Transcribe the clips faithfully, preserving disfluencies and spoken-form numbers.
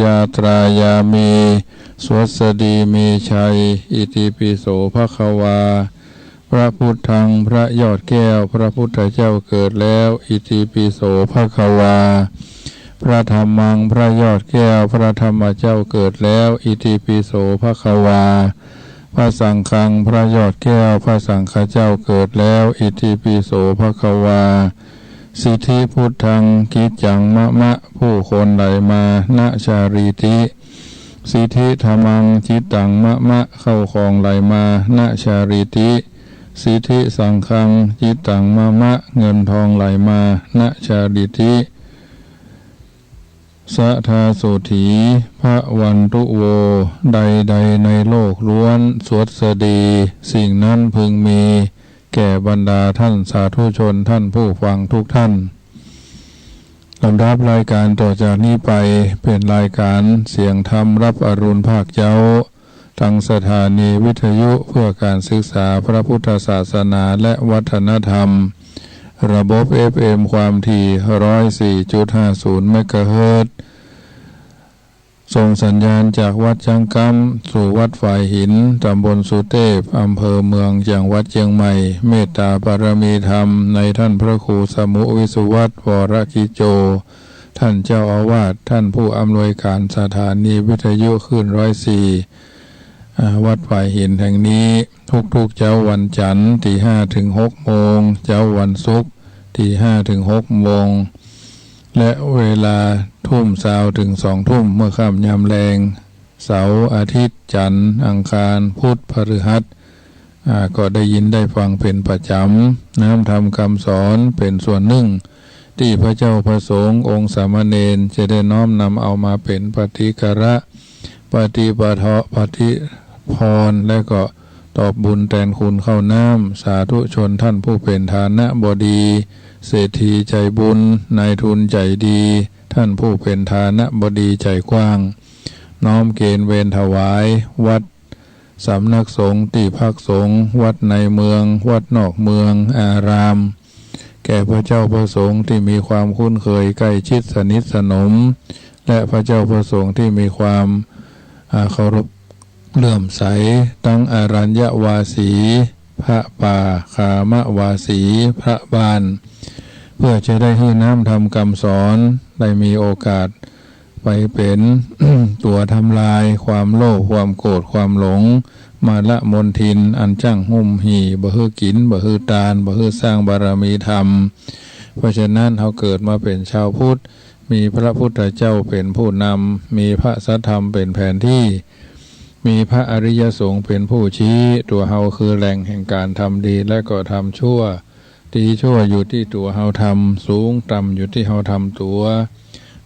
ยาตรายามี สวัสดีมีชัย อิติปิโสภะคะวา พระพุทธัง พระยอดแก้ว พระพุทธเจ้าเกิดแล้ว อิติปิโสภะคะวา พระธัมมัง พระยอดแก้ว พระธรรมเจ้าเกิดแล้ว อิติปิโสภะคะวา พระสังฆัง พระยอดแก้ว พระสังฆเจ้าเกิดแล้ว อิติปิโสภะคะวา สิทธิพุทธัง กิจจังมะมะ ผู้คนไหลมา นะชารีติ สิทธิธัมมัง จิตตังมะมะ เข้าของไหลมา นะชารีติ สิทธิสังฆัง จิตตังมะมะ เงินทองไหลมา นะชารีติ สะทาโสถี พระวันตุโว ใดๆ ในโลกล้วน สวัสดี สิ่งนั้นพึงมี แก่บรรดาท่านสาธุชนท่านผู้ฟังทุกท่าน ลำดับรายการต่อจากนี้ไป เป็นรายการเสียงธรรมรับอรุณภาคเจ๊า ทางสถานีวิทยุเพื่อการศึกษาพระพุทธศาสนาและวัฒนธรรม ระบบ เอฟเอ็ม ความถี่ ร้อยสี่จุดห้าศูนย์ เมกะเฮิรตซ์ ส่งสัญญาณจากวัดจ๊างกำ สู่วัดฝายหิน ตำบลสุเตพ อำเภอเมือง จังหวัดเจียงใหม่ เมตตาบารมีธรรมในท่านพระครูสมุวิสุวัฒน์ วรกิจโจ ท่านเจ้าอาวาส ท่านผู้อำนวยการสถานีวิทยุคลื่น ร้อยสี่ อ่า วัดฝายหินแห่งนี้ ทุกๆ เจ๊าวันจันทร์ ตีห้าถึงหกโมง เจ๊าวันศุกร์ ตีห้าถึงหกโมง และเวลาทุ่มซาวถึงสองทุ่ม เมื่อค่ำยามแลง เสาร์ อาทิตย์ จันทร์ อังคาร พุธ พฤหัส อ่า ก็ได้ยินได้ฟังเป็นประจ๋ำ น้ำธรรมกำสอนเป็นส่วนนึ่ง ตี้พระเจ้าพระสงฆ์องค์สามเณรจะได้น้อมนำเอามาเป็นปฏิกระ ปฏิปทา ปฏิพร และก็ตอบบุญแตนคุณข้าวน้ำ สาธุชนท่านผู้เป๋นฐานบดี เศรษฐีใจ๋บุญ นายทุนใจ๋ดี ท่านผู้เป๋นฐานบดีใจ๋กว้าง น้อมเกณฑ์เวรถวาย วัด สำนักสงฆ์ ตี้พักสงฆ์ วัดในเมือง วัดนอกเมือง อาราม แก่พระเจ้าพระสงฆ์ตี้มีความคุ้นเคยใกล้ชิดสนิทสนม และพระเจ้าพระสงฆ์ตี้มีความ อ่า เคารพเลื่อมใส ตังอรัญญวาสี พระป่า คามวาสี พระบ้าน เพื่อจะได้หื้อน้ำธรรมกำสอน ได้มีโอกาส ไปเป๋น ตั๋วทำลายความโลภ ความโกรธ ความหลง มลมลทิน อันจ้างหุ้มหี่ บ่หื้อกิ๋น บ่หื้อตาน บ่หื้อสร้างบารมีธรรม เพราะฉะนั้น เฮาเกิดมาเป๋นชาวพุทธ มีพระพุทธเจ้าเป๋นผู้นำ มีพระสัทธรรมเป๋นแผนที่ มีพระอริยสงฆ์เป๋นผู้ชี้ ตั๋วเฮาคือแหล่งแห่งการทำดีและก็ทำชั่ว ดีชั่วอยู่ตี้ตั๋วเฮาทำ สูงต่ำอยู่ตี้เฮาทำตั๋ว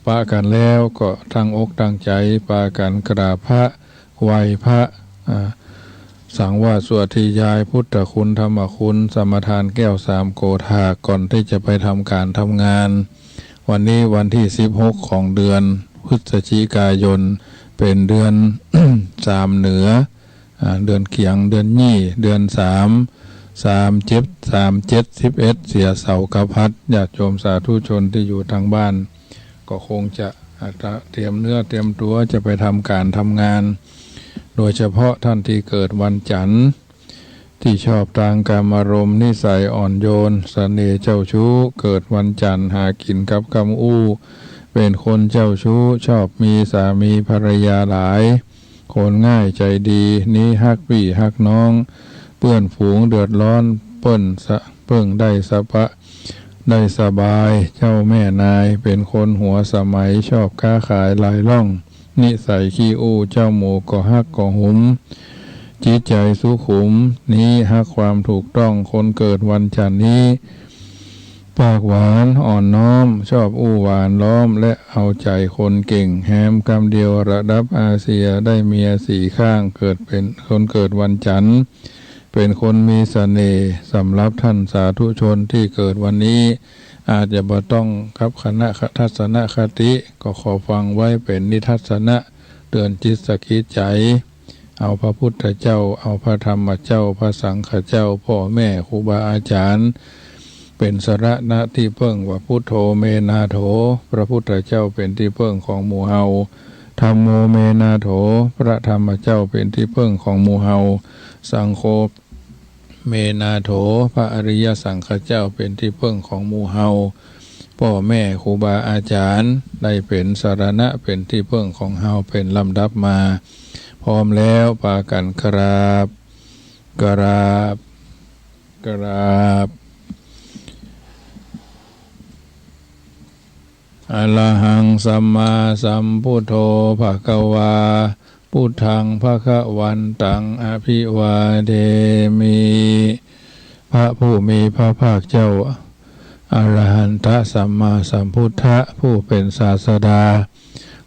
ปะกั๋นแล้วก็ตั้งอกตั้งใจ๋ ปากั๋นกราบพระ ไหว้พระ อ่า สังวาสสวดธยายพุทธคุณธรรมคุณ สมาทานแก้วสามโกฏฐาก ก่อนตี้จะไปทำการทำงาน วันนี้วันตี้สิบหกของเดือนพฤศจิกายน เป๋นเดือน สามเหนือ อ่า เดือนเขียง เดือนยี่ เดือนสาม สามเจ็ด สามเจ็ด สิบเอ็ด เสียเสาร์กับหัส ญาติโยมสาธุชนตี้อยู่ตางบ้าน ก็คงจะ อ่า เตรียมเนื้อเตรียมตั๋วจะไปทำการทำงาน โดยเฉพาะท่านตี้เกิดวันจันทร์ ตี้ชอบตางกามารมณ์ นิสัยอ่อนโยน เสน่ห์เจ้าชู้ เกิดวันจันทร์หากิ๋นกับกำอู้ เป๋นคนเจ้าชู้ ชอบมีสามีภรรยาหลาย คนง่ายใจ๋ดี นี้ฮักปี้ฮักน้อง เปื้อนฝูงเดือดร้อน เปิ้นสะ เปิ้งได้สะปะ ได้สบาย เจ้าแม่นาย เป๋นคนหัวสมัย ชอบค้าขายหลายล่อง นิสัยขี้อู้ เจ้าหมู่ก็ฮักก็หุม จิตใจ๋สุขุม นี้ฮักความถูกต้อง คนเกิดวันจันทร์นี้ ปากหวานอ่อนน้อม ชอบอู้หวานล้อม และเอาใจ๋คนเก่ง แฮมกำเดียวระดับอาเซีย ได้เมียสี่ข้าง เกิดเป๋น คนเกิดวันจันทร์ เป๋นคนมีเสน่ห์ สำหรับท่านสาธุชนตี้เกิดวันนี้ อาจจะบ่ต้องกับคณะทัศนคติ ก็ขอฟังไว้เป๋นนิทัศนะ เตือนจิตสะกิดใจ๋ เอาพระพุทธเจ้า เอาพระธรรมเจ้า พระสังฆเจ้า ป้อแม่ครูบาอาจ๋ารย์ เป๋นสรณะตี้เปิ้ง ว่า พุทโธ เม นาโถ พระพุทธเจ้าเป๋นตี้เปิ้งของหมู่เฮา ธัมโม เม นาโถ พระธรรมเจ้าเป๋นตี้เปิ้งของหมู่เฮา สังโฆ เม นาโถ พระอริยสังฆเจ้าเป๋นตี้เปิ้งของหมู่เฮา ป้อแม่ครูบาอาจ๋ารย์ได้เป๋นสรณะเป๋นตี้เปิ้งของเฮาเป๋นลำดับมา พร้อมแล้วปากั๋นกราบ กราบ กราบ อะระหัง สัมมาสัมพุทโธ ภะคะวา พุทธัง ภะคะวันตัง อะภิวาเทมิ พระผู้มีพระภาคเจ้า อรหันตสัมมาสัมพุทธะ ผู้เป๋นศาสดา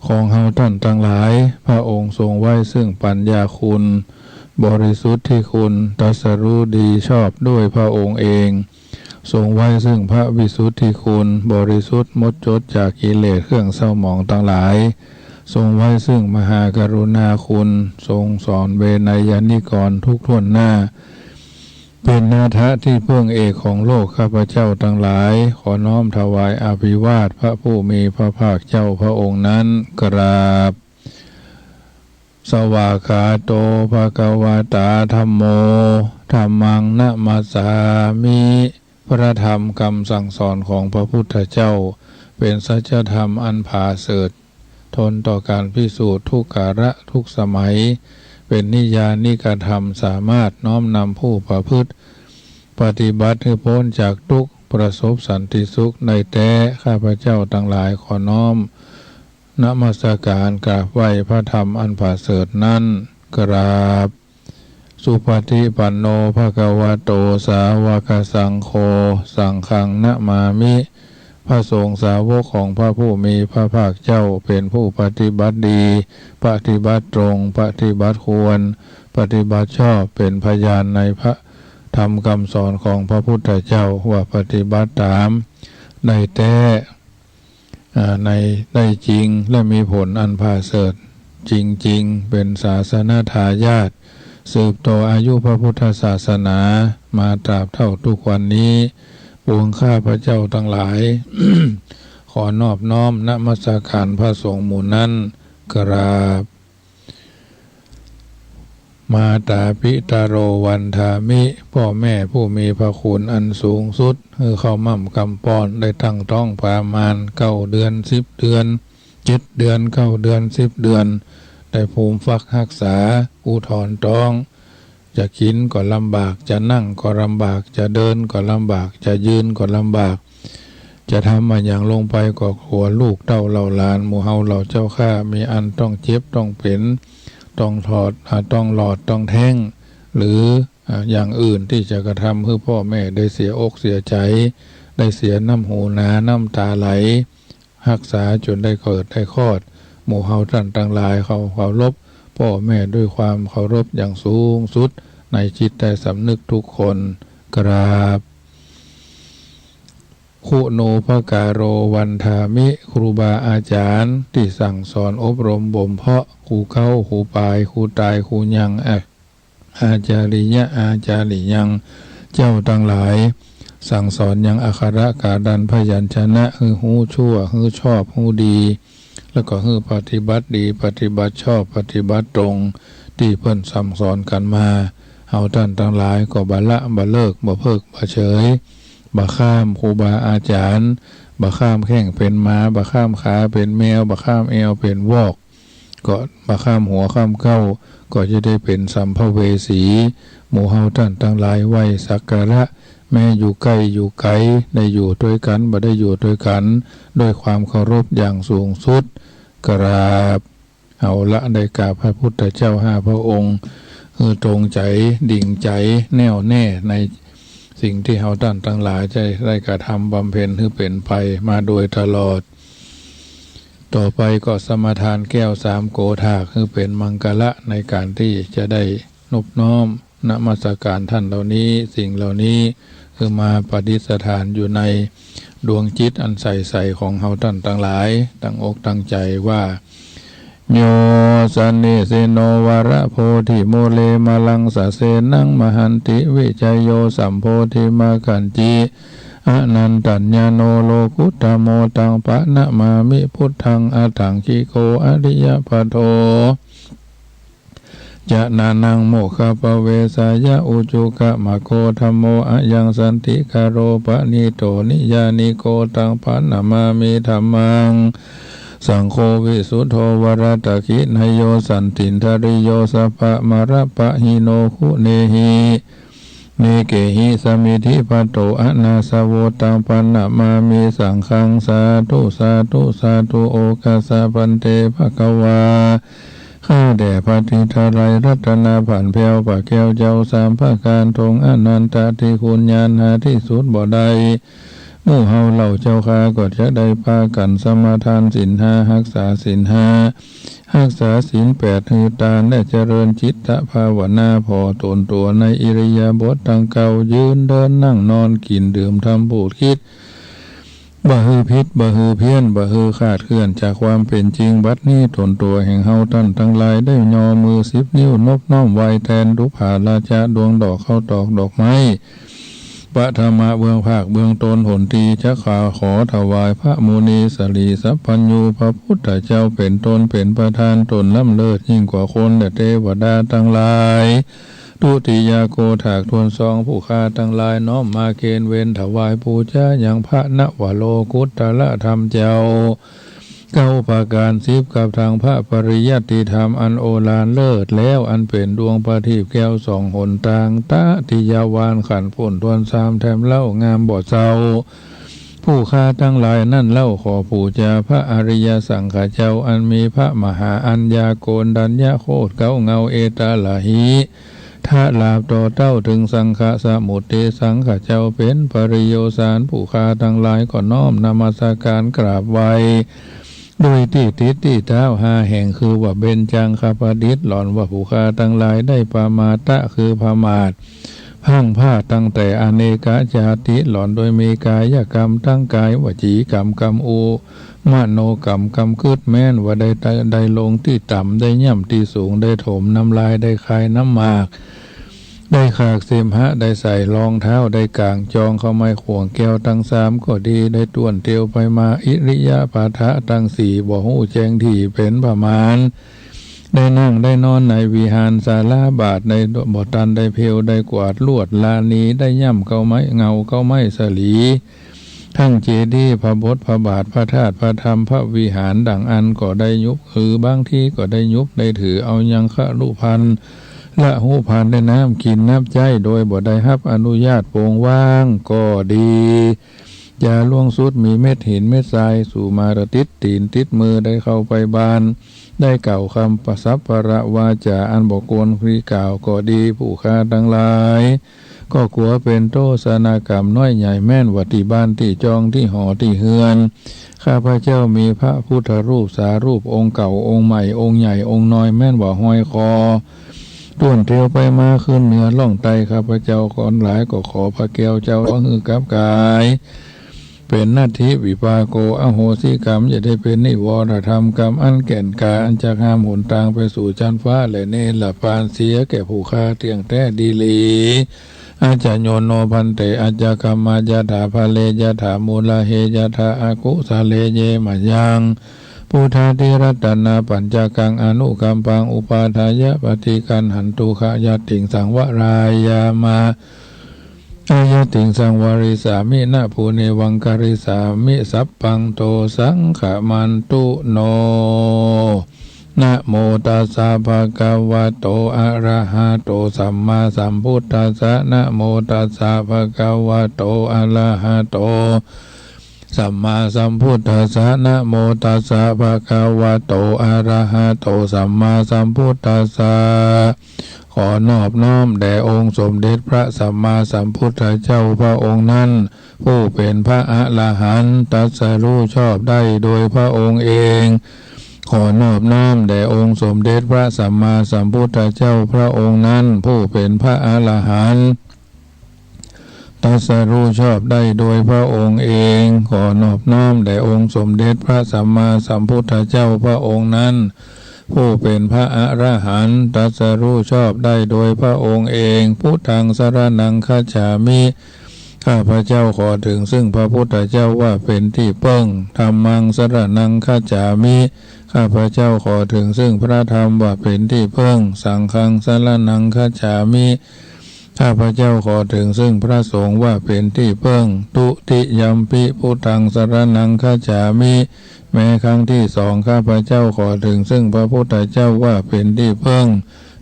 ของเฮาต้านตังหลาย พระองค์ทรงไว้ซึ่งปัญญาคุณ บริสุทธิคุณ ตรัสรู้ดีชอบด้วยพระองค์เอง ทรงไว้ซึ่งพระวิสุทธิคุณ บริสุทธิ์หมดจดจากกิเลสเครื่องเศร้าหมองตังหลาย ทรงไว้ซึ่งมหากรุณาคุณ ทรงสอนเวไนยนิกรทุกถ้วนหน้า เป๋นนาถะตี้เปิ้งเอกของโลก ข้าพเจ้าตังหลาย ขอน้อมถวายอภิวาทพระผู้มีพระภาคเจ้าพระองค์นั้น กราบ สวากขาโต ภะคะวะตา ธัมโม ธัมมัง นะมัสสามิ พระธรรมกำสั่งสอนของพระพุทธเจ้า เป๋นสัจธรรมอันผาเสริฐ ทนต่อก๋านพิสูจน์ทุกกาละทุกสมัย เป๋นนิยานิกธรรม สามารถน้อมนำผู้ประพฤติปฏิบัติหื้อป๊นจากทุกข์ ประสบสันติสุขได้แต๊ ข้าพเจ้าตังหลายขอน้อม นมัสก๋านกราบไหว้พระธรรมอันผาเสริฐนั้น กราบ สุปฏิปันโน ภะคะวะโต สาวกสังโฆ สังฆัง นะมามิ พระสงฆ์สาวกของพระผู้มีพระภาคเจ้าเป๋นผู้ปฏิบัติดี ปฏิบัติตรง ปฏิบัติควร ปฏิบัติชอบ เป๋นพยานในพระธรรมกำสอนของพระพุทธเจ้าว่าปฏิบัติต๋ามได้แต๊ อ่า ใน ได้จริง และมีผลอันผาเสริฐจริงๆ เป๋นศาสนทายาท สืบต่ออายุพระพุทธศาสนามาตราบเต้าทุกวันนี้ ปวงข้าพเจ้าตังหลาย ขอนอบน้อมนมัสก๋านพระสงฆ์หมู่นั้น กราบ มาตาปิตะโร วันทามิ ป้อแม่ผู้มีพระคุณอันสูงสุด หื้อข้าวหม่ำกำป้อน ได้ตั้งต๊องประมาณเก้าเดือน สิบเดือน เจ็ดเดือน เก้าเดือน สิบเดือน ได้ฟูมฟักฮักษา อุดหอนต๊อง จะกิ๋นก็ลำบาก จะนั่งก็ลำบาก จะเดินก็ลำบาก จะยืนก็ลำบาก จะทำอะหยังลงไปก็กั๋วลูกเต้าเหล่าหลานหมู่เฮาเหล่าเจ้าข้า มีอันต้องเจ็บต้องเป๋น ต้องถอด อ่า ต้องหลอด ต้องแท้ง หรือ อ่า อย่างอื่นตี้จะกระทำหื้อป้อแม่ได้เสียอกเสียใจ๋ ได้เสียน้ำหูน้ำต๋าไหล ฮักษาจ๋นได้เกิดได้คลอด หมู่เฮาต้านตังหลายขอเคารพป้อแม่ด้วยความเคารพอย่างสูงสุด ในจิตใต้สำนึกทุกคน กราบ คุณูปการโร วันทามิ ครูบาอาจ๋ารย์ตี้สั่งสอนอบรมบ่มเพาะ ครูเก๊า ครูปาย ครูตาย ครูยัง อา อาจาริยะ อาจาริยัง เจ้าตังหลาย สั่งสอนยังอัคระกาดันพยัญชนะ หื้อฮู้ชั่ว หื้อชอบ ฮู้ดี แล้วก็หื้อปฏิบัติดี ปฏิบัติชอบ ปฏิบัติตรง ตี้เปิ้นสั่งสอนกั๋นมา เฮาต้านตังหลายก็บ่ละ บ่เลิก บ่เพิก บ่เฉย บ่ข้ามครูบาอาจ๋ารย์ บ่ข้ามแข้งเป๋นหมา บ่ข้ามขาเป๋นแมว บ่ข้ามแอวเป๋นวอก ก็บ่ข้ามหัวข้ามเก๊า ก็จะได้เป๋นสัมภเวสี หมู่เฮาต้านตังหลายไหว้สักการะ แม้อยู่ใก้อยู่ไก๋ ได้อยู่ตวยกั๋น บ่ได้อยู่ตวยกั๋น ด้วยความเคารพอย่างสูงสุด กราบ เอาละ ได้กราบพระพุทธเจ้าห้าพระองค์ หื้อตรงใจ๋ ดิ่งใจ๋ แน่วแน่ในสิ่งตี้เฮาต้านตังหลายจะได้กระทำบำเพ็ญหื้อเป๋นไปมาโดยตลอด ต่อไปก็สมาทานแก้วสามโกฐาก หื้อเป๋นมังคละในก๋านตี้จะได้นบน้อมนมัสการต้านเหล่านี้ สิ่งเหล่านี้ หื้อมาประดิษฐานอยู่ในดวงจิตอันใสๆ ของเฮาต้านตังหลาย ตั้งอกตั้งใจ๋ว่า โย สะนิสินโน วะระโพธิมูเล มะลังสะเสนัง มะหันติ วิชะโย สัมโพธิมักขัญญิ อนันตัญญาโณ โลกุตตโม ตังพะนะมามิ พุทธัง อตถังคิโก อริยะปะโท จนะนัง โมกขัพพะเวสายะ อุจุกะมะโก ธัมโม อะยัง สันติกะโร ปะนีโต นิยานิโก ตังพะนะมามิ ธัมมัง สังโฆ วิสุทโธ วะรัตถินโย สันตินทริโย สัพพะมะระปะหิโน กุเณหิ เนเกหิ สะมิทธิพัตโต อะนาสะโว ตังพะนะมามิ สังฆัง สาธุ สาธุ สาธุ โอกัสสะ ภันเต ภะคะวา ข้าแต่พระทิตาลัยรัตนาผันแผ้ว พระแก้วเจ้าสามประก๋าน ทรงอนันตะที่คุณญาณหาที่สุดบ่ได้ หมู่เฮาเหล่าเจ้าข้าก็จะได้ปากั๋นสมาทานศีลห้า ฮักษาศีลห้า ฮักษาศีลแปด หื้อตาน และเจริญจิตตภาวนา ผ่อต๋นตั๋วในอิริยาบถตังเก้า ยืน เดิน นั่ง นอน กิ๋น ดื่ม ทำ พูด กึ๊ด บ่หื้อผิด บ่หื้อเพี้ยน บ่หื้อคลาดเคลื่อนจากความเป๋นจริง บัดนี้ต๋นตั๋วแห่งเฮาต้านตังหลาย ได้ยอมือสิบนิ้วนบน้อมไหว้แตน ปุปผาราจะ ดวงดอก ข้าวตอก ดอกไม้ ปฐมะ เบื้องภาคเบื้องต้น หนตี้จะขอ ขอถวายพระมุนีสรีสัพพัญญู พระพุทธเจ้าเป๋นต้น เป๋นประธาน ต๋นล้ำเลิศยิ่งกว่าคนและเตวดาตังหลาย ทุติยโกฏาก ถ้วนสอง ผู้ข้าตังหลายน้อมมาเคนเวนถวายปู๋จายังพระนวโลกุตตรธรรมเจ้า เก้าประก๋าน สิบกับตังพระปริยัติธรรมอันโอฬารเลิศแล้ว อันเป๋นดวงประทีปแก้วส่องหนตาง ตติยวานขันธ์ปู้นถ้วนสาม แถมเล่างามบ่เศร้า ผู้ข้าตังหลายนั้นเล่า ขอปู๋จาพระอริยสังฆเจ้า อันมีพระมหาอัญญาโกณฑัญญโคตร เก๊าเงา เอตาละหิ ทะหลาบต่อเต้าเถิงสังฆสมุตติ สังฆเจ้าเป๋นปริโยสาร ผู้ข้าตังหลายก็น้อมนมัสก๋านกราบไหว้ ด้วยตี้ติดตี้เต๊าห้าแห่ง คือว่าเบญจังคประดิษฐ์ หล่อนว่าผู้ข้าตังหลายได้ประมาทะ คือประมาท พลั้งพลาดตั้งแต่อเนกจาติ หล่อนโดยมีกายกรรมตังกาย วจีกรรมกำอู้ มโนกรรมกำกึ๊ด แม้นว่าได้ ได้ลงตี้ต่ำ ได้ย่ำตี้สูง ได้ถมน้ำลาย ได้คายน้ำหมาก ได้ขากเสมหะ ได้ใส่รองเท้า ได้ก๋างจองเข้าไม้ข่วงแก้วตังสามก็ดี ได้ต้วนเตียวไปมา อิริยาบถะตังสี่ บ่ฮู้แจ้งตี้เป๋นประมาณ ได้นั่งได้นอนในวิหารศาลา บาทได้บ่ตัน ได้เพลได้กวาดลวดลานี ได้ย่ำเก๊าไม้เงา เก๊าไม้สลี ทั้งเจดีย์ พระบท พระบาท พระธาตุ พระธรรม พระวิหาร ดังอั้นก็ได้ยุบ คือบางทีก็ได้ยุบได้ถือเอายังคลุภัณฑ์ ละหุภัณฑ์ และน้ำกิ๋นน้ำใจ๊ โดยบ่ได้ฮับอนุญาตโปงว่างก็ดี จาล่วงสุดมีเม็ดหินเม็ดทราย สู่มาละติดตี๋นติดมือ ได้เข้าไปบ้าน ได้กล่าวกำสัปปะระวาจาอันบ่ควรที่กล่าวก็ดี ผู้ข้าตังหลาย ก็กั๋วเป๋นโทษนากรรมน้อยใหญ่ แม้นว่าตี้บ้านตี้จองตี้หอตี้เฮือน ข้าพเจ้ามีพระพุทธรูปสารูป องค์เก่าองค์ใหม่ องค์ใหญ่องค์น้อย แม้นว่าห้อยคอ ต้วนเตียวไปมาขึ้นเหนือล่องใต้ ข้าพเจ้าตังหลายก็ขอพระแก้วเจ้าหื้อกับกาย เป๋นนัตถิวิปากโก อโหสิกรรม อย่าได้เป๋นนิวรธรรมกรรม อันแก่นกล้า อันจักห้ามหนตางไปสู่จั๊นฟ้า และเนรปานเสียแก่ผู้ข้าเตี้ยงแต๊ดีหลี อัจจโยโนภันเต อัจจกรรมะ ยะถาภะเร ยะถามูละเห ยะถาอกุสะเล เยมะยัง พุทธาธิรัตนาปัญจกัง อนุกัมปัง อุปาทายะ ปะฏิกัณหันตุ ขะยัตติง สังวะรายามะ อะยัตติง สังวะริสามิ นะ ปูเนวัง กะริสามิ สัพพัง โต สังขะมันตุ โน นะโมตัสสะ ภะคะวะโต อะระหะโต สัมมาสัมพุทธัสสะ นะโมตัสสะ ภะคะวะโต อะระหะโต สัมมาสัมพุทธัสสะ นะโมตัสสะ ภะคะวะโต อะระหะโต สัมมาสัมพุทธัสสะ ขอนอบน้อมแด่องค์สมเด็จพระสัมมาสัมพุทธเจ้าพระองค์นั้น ผู้เป๋นพระอรหันต์ ตรัสรู้ชอบได้โดยพระองค์เอง ขอนอบน้อมแด่องค์สมเด็จพระสัมมาสัมพุทธเจ้าพระองค์นั้น ผู้เป๋นพระอรหันต์ ตรัสรู้ชอบได้โดยพระองค์เอง ขอนอบน้อมแด่องค์สมเด็จพระสัมมาสัมพุทธเจ้าพระองค์นั้น ผู้เป๋นพระอรหันต์ ตรัสรู้ชอบได้โดยพระองค์เอง พุทธัง สะระณัง คัจฉามิ ข้าพเจ้าขอถึงซึ่งพระพุทธเจ้าว่าเป็นที่พึ่ง ธัมมังสรณังคัจฉามิ ข้าพเจ้าขอถึงซึ่งพระธรรมว่าเป็นที่พึ่ง สังฆังสรณังคัจฉามิ ข้าพเจ้าขอถึงซึ่งพระสงฆ์ว่าเป็นที่พึ่ง ทุติยัมปิพุทธังสรณังคัจฉามิ แม้ครั้งที่สองข้าพเจ้าขอถึงซึ่งพระพุทธเจ้าว่าเป็นที่พึ่ง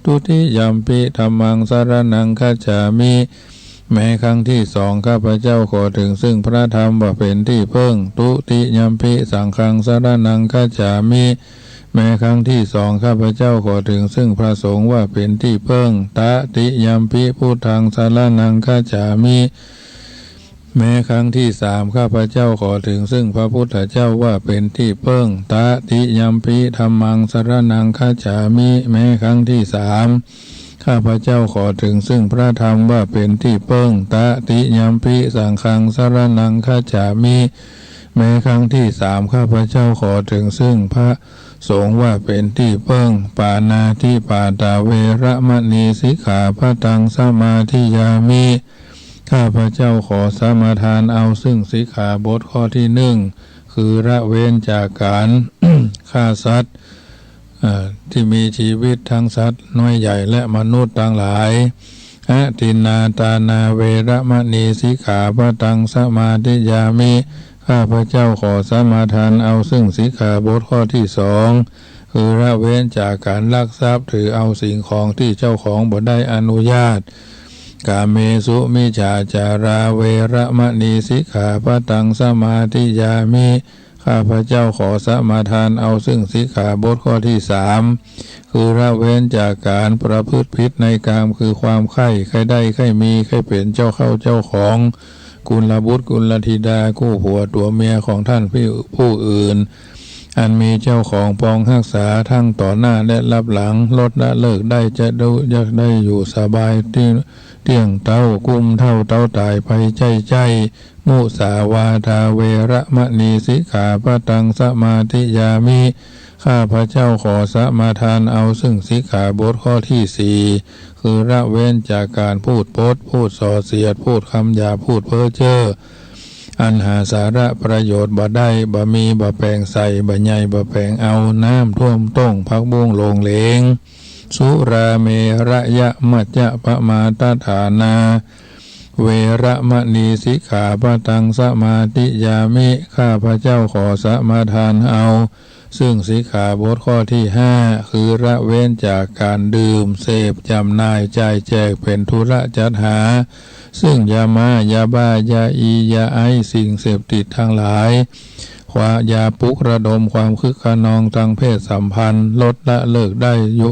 ทุติยัมปิธัมมังสรณังคัจฉามิ แม้ครั้งที่สองข้าพเจ้าขอถึงซึ่งพระธรรมว่าเป็นที่พึ่ง ทุติยัมปิสังฆังสรณังคัจฉามิ แม้ครั้งที่สองข้าพเจ้าขอถึงซึ่งพระสงฆ์ว่าเป็นที่พึ่ง ตติยัมปิพุทธังสรณังคัจฉามิ แม้ครั้งที่สามข้าพเจ้าขอถึงซึ่งพระพุทธเจ้าว่าเป็นที่พึ่ง ตติยัมปิธัมมังสรณังคัจฉามิ แม้ครั้งที่สามข้าพเจ้าขอถึงซึ่งพระธรรมว่าเป็นที่พึ่ง ตติยัมปิสังฆังสรณังคัจฉามิ แม้ครั้งที่สามข้าพเจ้าขอถึงซึ่งพระสงฆ์ว่าเป็นที่พึ่ง ปาณาติปาตาเวระมะณีสิกขาปะตังสมาธิยามิ ข้าพเจ้าขอสมาทานเอาซึ่งสิกขาบทข้อที่หนึ่ง คือละเว้นจากการ ฆ่าสัตว์ เอ่อ ที่มีชีวิตทั้งสัตว์น้อยใหญ่และมนุษย์ทั้งหลาย อทินนาทานาเวระมะณีสิกขาปะตังสมาธิยามิ ข้าพเจ้าขอสมาทานเอาซึ่งสิกขาบทข้อที่สอง คือละเว้นจากการลักทรัพย์ถือเอาสิ่งของที่เจ้าของบ่ได้อนุญาต กาเมสุมิจฉาจาราเวระมะณีสิกขาปะตังสมาธิยามิ ข้าพเจ้าขอสมาทานเอาซึ่งสิกขาบทข้อที่สาม คือละเว้นจากการประพฤติผิดในกาม คือความใคร่ ใคร่ได้ ใคร่มี ใคร่เป๋นเจ้าเข้าเจ้าของ กุลบุตรกุลธิดา คู่ผัวตัวเมียของท่านผู้ ผู้อื่น อันมีเจ้าของปองฮักษาทั้งต่อหน้าและลับหลัง ลดละเลิกได้ จะได้อยู่สบาย เตี้ยงเต๊า กุ้มเถ้าเต๊าต๋ายไปใจ้ๆ มุสาวาทาเวระมะณีสิกขาปะตังสมาธิยามิ ข้าพเจ้าขอสมาทานเอาซึ่งสิกขาบทข้อที่สี่ คือละเว้นจากการพูดปด พูดส่อเสียด พูดคำหยาบ พูดเพ้อเจ้อ อันหาสาระประโยชน์บ่ได้ บ่มีบ่แป๋งใส่ บ่ใหญ่บ่แป๋งเอา น้ำท่วมต้ง ผักบุ้งหลงเหลง สุราเมระยะมัจจะปมาทฐานา เวระมะณีสิกขาปะตังสมาธิยามิ ข้าพเจ้าขอสมาทานเอา ซึ่งสิกขาบทข้อที่ห้า คือละเว้นจากการดื่ม เสพ จ๋ำหน่าย จ่ายแจก เป๋นธุระจัดหา ซึ่งยาม้า ยาบ้า ยาอี ยาไอซ์ สิ่งเสพติดทั้งหลาย ความ ยาปลุกระดมความคึกคะนองทางเพศสัมพันธ์ ลดละเลิกได้ อยู่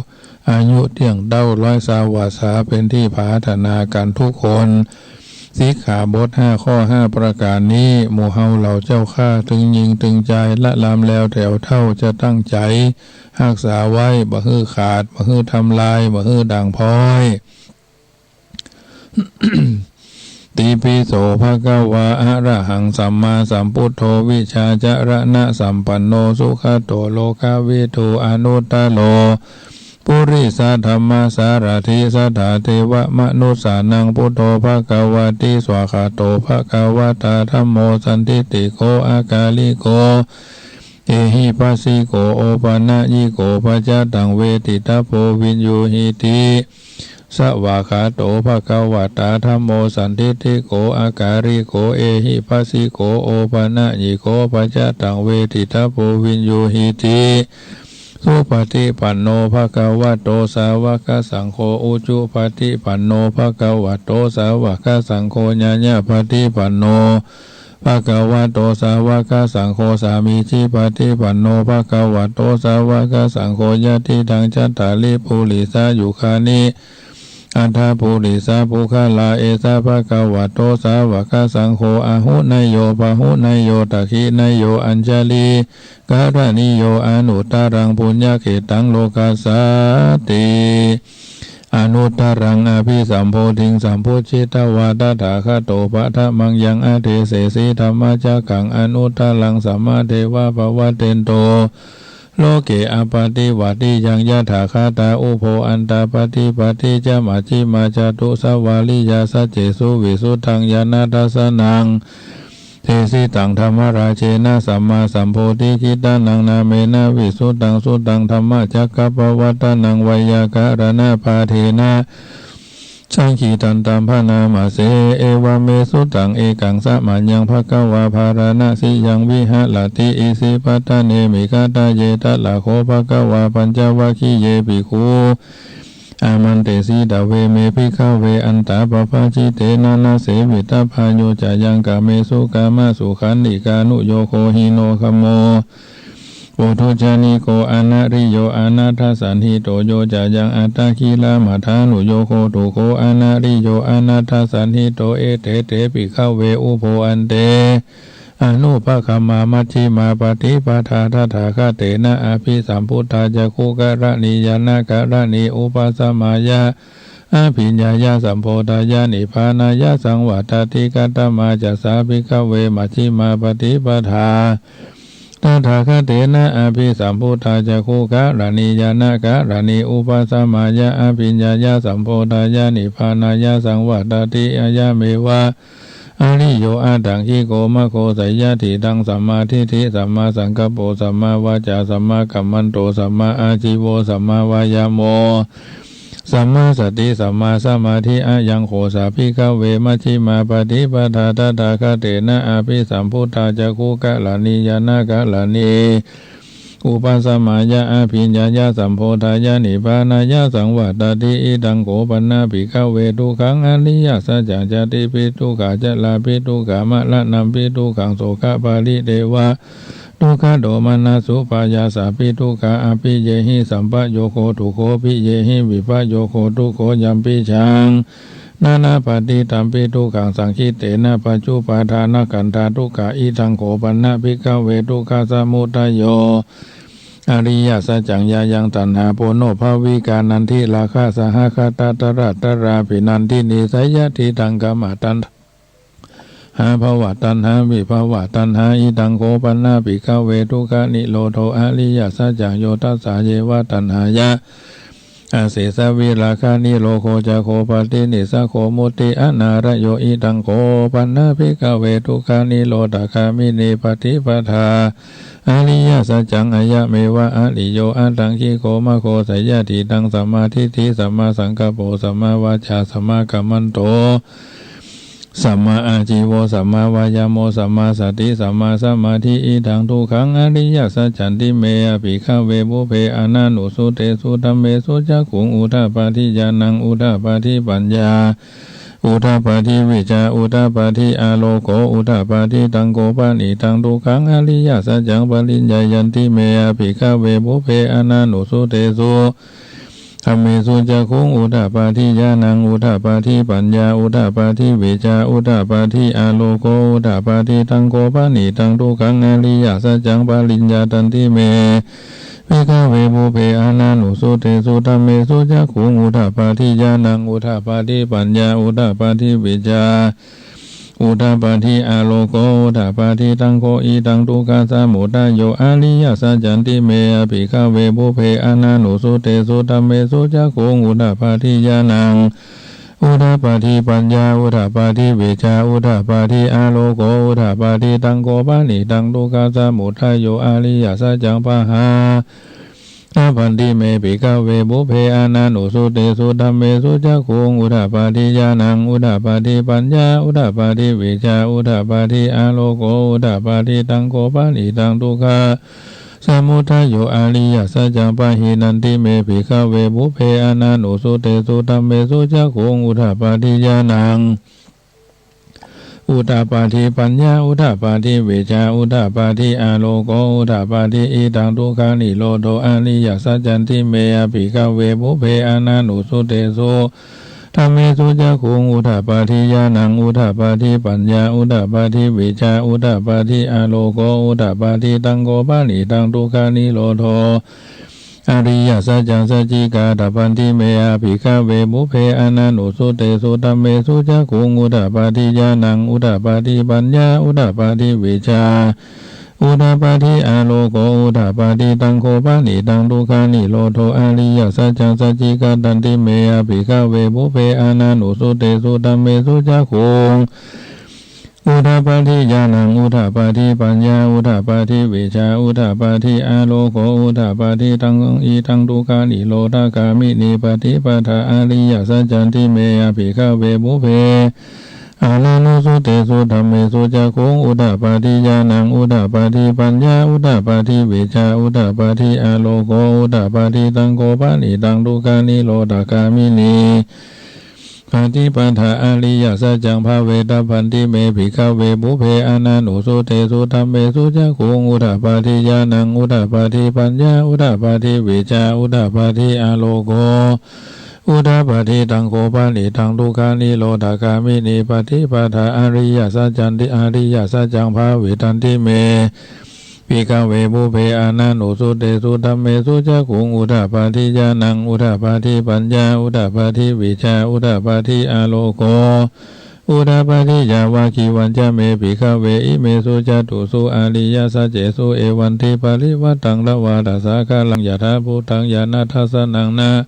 อายุเตี้ยงเต๊า ร้อยสาวาสา เป๋นตี้ผาถนากั๋นทุกคน สิกขาบทห้าข้อห้าประก๋านนี้ หมู่เฮาเหล่าเจ้าข้า ตึงญิงตึงจาย ละลามแล้วแถวเฒ่า จะตั้งใจ๋ฮักษาไว้ บ่หื้อขาด บ่หื้อทำลาย บ่หื้อด่างพร้อย ติปิโสภะคะวา อะระหังสัมมาสัมพุทโธ วิชชาจรณะสัมปันโน สุขะโตโลกะวิทู อนุตตะโร ปุริสะธัมมะสารถิ สัตถาเทวะมนุสสานัง พุทโธภะคะวะติ สวากขาโตภะคะวะตา ธัมโมสันทิฏฐิโก อะกาลิโก เอหิปัสสิโก โอปะนะยิโก ปัจจะตัง เวทิตะโพ วิญญูหิติ สวากขาโตภะคะวะตา ธัมโมสันทิฏฐิโก อะกาลิโก เอหิปัสสิโก โอปะนะยิโก ปัจจะตัง เวทิตะโพ วิญญูหิติ สุปะฏิปันโนภะคะวะโต สาวะกะสังโฆ อุจุปะฏิปันโนภะคะวะโต สาวะกะสังโฆ ญาญาปะฏิปันโน ภะคะวะโต สาวะกะสังโฆ สามีจิปะฏิปันโนภะคะวะโต สาวะกะสังโฆ ยะติตัง จัตตาริ ปุริสายุคานิ อัตถะ ปุริสะปุคคละ เอสะภะคะวะโต สาวะกะสังโฆ อาหุเนยโย ปะหุเนยโย ทักขิเนยโย อัญชะลีกะระณีโย อนุตตะรัง ปุญญะเขตตัง โลกัสสาติ อนุตตะรัง อะภิสัมโพธิง สัมโพธิตวา ตถาคโต ปะทะมังยัง อะเดเสสิ ธัมมะจักขัง อนุตตะรัง สัมมาเทวะ ปะวะเตนโต โลเก อัปปะติวัตติยัง ยะถาคตา อุโภ อัตตา ปะฏิปัตติ จะ มัชฌิมา จะตุสวาริยา สัจเจสุ วิสุทธัง ญาณะทัสสะนัง เดสิตัง ธัมมราเชนะ สัมมาสัมโพธิ กิตตานัง นามเมนะ วิสุทธัง สุตตัง ธัมมจักกัปปะวัตตะนัง ไวยาคะรณปาเทนะ สังฆิตันตัม ภะนามะเส เอวะเม สุตตัง เอกัง สะมะยัง ภะคะวา ภาราณะสียัง วิหะระติ อิสิปะตะเน มิขะตะเย ตะถะโข ภะคะวา ปัญจวัคคีเย ภิกขู อามันเตสิ ตะเวเม ภิกขะเว อัตตาปะภะจิเตนะ นะเสวิตะพาโย จะยัง กาเมสุ กามะสุขัลลิกานุโยโค หิโน ขโม ปุถุชฌานิโก อนะริโย อนัตถสันหิโต โย จะยัง อัตตะกิลมัฏฐานุโยโค ทุกโข อนะริโย อนัตถสันหิโต เอเต เต ภิกขะเว อุโภ อันเต อนุปะคัมมา มัชฌิมา ปะฏิปทา ตถาคเตนะ อภิสัมพุทธา จักขุกะรณี ญาณะกะรณี อุปะสะมายะ อภิญญายะ สัมโพธายะ นิพพานายะ สังวัตตติ กัตถะมาจะสา ภิกขะเว มัชฌิมา ปะฏิปทา ตถาคเตนะ อภิสัมพุทธา จักขุกะรณี ญาณะกะรณี อุปะสะมายะ อภิญญายะ สัมโพธายะ นิพพานายะ สังวัตตติ อะยะเมวะ อริโย อัตถังคิโก มัคโค ไสยะทิฏฐัง สัมมาทิฏฐิ สัมมาสังกัปโป สัมมาวาจา สัมมากัมมันโต สัมมาอาชีโว สัมมาวายาโม สัมมาสติ สัมมาสมาธิ อะยังโข สา ภิกขะเว มัชฌิมา ปะฏิปทา ตถาคเตนะ อภิสัมพุทธา จักขุกะรณี ญาณะกะรณี อุปะสะมายะ อภิญญายะ สัมโพธายะ นิพพานายะ สังวัตตติ อิทังโข ปันนะ ภิกขะเว ทุกขัง อริยสัจจัง ชาติปิ ทุกขา ชราปิ ทุกขา มะระณัมปิ ทุกขัง โสกะปะริเทวะ ทุกขะโทมนัสสุปายาสาปิ ทุกขา อัปปิเยหิ สัมปะโยโค ทุกโข ปิเยหิ วิปะโยโค ทุกโข ยัมปิจัง นะนะปะติฏฐัมปิ ทุกขัง สังคหิเตนะ ปัจจุปาทานะขันธา ทุกขา อิทังโข ปันนะ ภิกขะเว ทุกขะสะมุทะโย อริยสัจจัง ยายัง ตัณหา โปโนภะวิกา นันทิราคะ สหะกะตะ ตะระตะรา ภินันทินี ไสยะทิฏฐัง กามะตัณหา ภวะตัณหา วิภวะตัณหา อิทังโข ปันนะ ภิกขะเว ทุกขะนิโรโธ อริยสัจจัง โยทัสสะเยวะ ตัณหายะ อเสสะวิราคะนิโรโธ จะโข ปะตินิสสะโข มุตติอนาลโย อิทังโข ปันนะ ภิกขะเว ทุกขะนิโรธคามินี ปะติปทา อริยสัจจัง อะยะเมวะ อริโย อัตถังคิโก มัคโค ไสยะทิฏฐัง สัมมาทิฏฐิ สัมมาสังกัปโป สัมมาวาจา สัมมากัมมันโต สัมมาอาชีโว สัมมาวายาโม สัมมาสติ สัมมาสมาธิ อิทังทุกขัง อริยสัจจันติเม ภิกขะเว ปุพเพ อนานุสสุเตสุ ธัมเมสุ จักขุง อุทาปาทิ ญาณัง อุทาปาทิ ปัญญา อุทาปาทิ วิชชา อุทาปาทิ อาโลโก อุทาปาทิ ตัง โข ปะณิทัง ทุกขัง อริยสัจจัง ปะริญญายันติเม ภิกขะเว ปุพเพ อนานุสสุเตสุ ธัมเมสุ จักขุง อุทาปาทิ ญาณัง อุทาปาทิ ปัญญา อุทาปาทิ วิชชา อุทาปาทิ อาโลโก อุทาปาทิ ตัง โข ปะณิทัง ทุกขัง อริยสัจจัง ปะริญญาตันติเม ภิกขะเว ปุพเพ อนานุสสุเตสุ ธัมเมสุ จักขุง อุทาปาทิ ญาณัง อุทาปาทิ ปัญญา อุทาปาทิ วิชชา อุทาปาทิ อาโลโก อุทาปาทิ ตัง โข อิทัง ทุกขะสะมุทะโย อริยสัจจันติเม ภิกขะเว ปุพเพ อนานุสสุเตสุ ธัมเมสุ จักขุง อุทาปาทิ ญาณัง อุทาปาทิ ปัญญา อุทาปาทิ วิชชา อุทาปาทิ อาโลโก อุทาปาทิ ตัง โข ปะณิทัง ทุกขะสะมุทะโย อริยสัจจัง ปะหา ณปันติเม ภิกขะเว ปุพเพ อนานุสสุเตสุ ธัมเมสุ จักขุง อุทาปาทิ ญาณัง อุทาปาทิ ปัญญา อุทาปาทิ วิชชา อุทาปาทิ อาโลโก อุทาปาทิ ตัง โข ปะณิทัง ทุกขะสะมุทะโย อริยสัจจัง ปะหินันติเม ภิกขะเว ปุพเพ อนานุสสุเตสุ ธัมเมสุ จักขุง อุทาปาทิ ญาณัง อุทาปาทิ ปัญญา อุทาปาทิ วิชชา อุทาปาทิ อาโลโก อุทาปาทิ อิทัง ทุกขะนิโรโธ อริยสัจจันติเม ภิกขะเว ปุพเพ อนานุสสุเตสุ ธัมเมสุ จักขุง อุทาปาทิ ญาณัง อุทาปาทิ ปัญญา อุทาปาทิ วิชชา อุทาปาทิ อาโลโก อุทาปาทิ ตัง โข ปะณิทัง ทุกขะนิโรโธ อริยสัจจัง สัจจิกาตะปันติเม ภิกขะเว ปุพเพ อนานุสสุเตสุ ธัมเมสุ จักขุง อุทาปาทิ ญาณัง อุทาปาทิ ปัญญา อุทาปาทิ วิชชา udapādi āloko udapādi. Taṃ kho panidaṃ dukkhanirodho ariyasaccaṃ sacchikatanti me ya bhikkhave pubbe ananussutesu dhammesu cakkhuṃ udapādi ñāṇaṃ udapādi paññā udapādi vijjā udapādi āloko udapādi. Taṃ idaṃ dukkhanirodhagāminī paṭipadā ariyasaccanti me ya bhikkhave pubbe ananussutesu dhammesu cakkhuṃ udapādi ñāṇaṃ udapādi paññā udapādi vijjā udapādi āloko udapādi. Taṃ kho panidaṃ dukkhanirodhagāminī paṭipadā ariyasaccaṃ bhāvetabbanti me bhikkhave pubbe ananussutesu dhammesu cakkhuṃ udapādi ñāṇaṃ udapādi paññā udapādi vijjā udapādi āloko udapādi. Taṃ kho panidaṃ dukkhanirodhagāminī paṭipadā ariyasaccanti ariyasaccaṃ bhāvetanti me bhikkhave pubbe ananussutesu dhammesu cakkhuṃ udapādi ñāṇaṃ udapādi paññā udapādi vijjā udapādi āloko udapādi. Yāvakīvañca me bhikkhave imesu catūsu ariyasaccesu evantiparivaṭṭaṃ dvādasākāraṃ yathābhūtaṃ ñāṇadassanaṃ na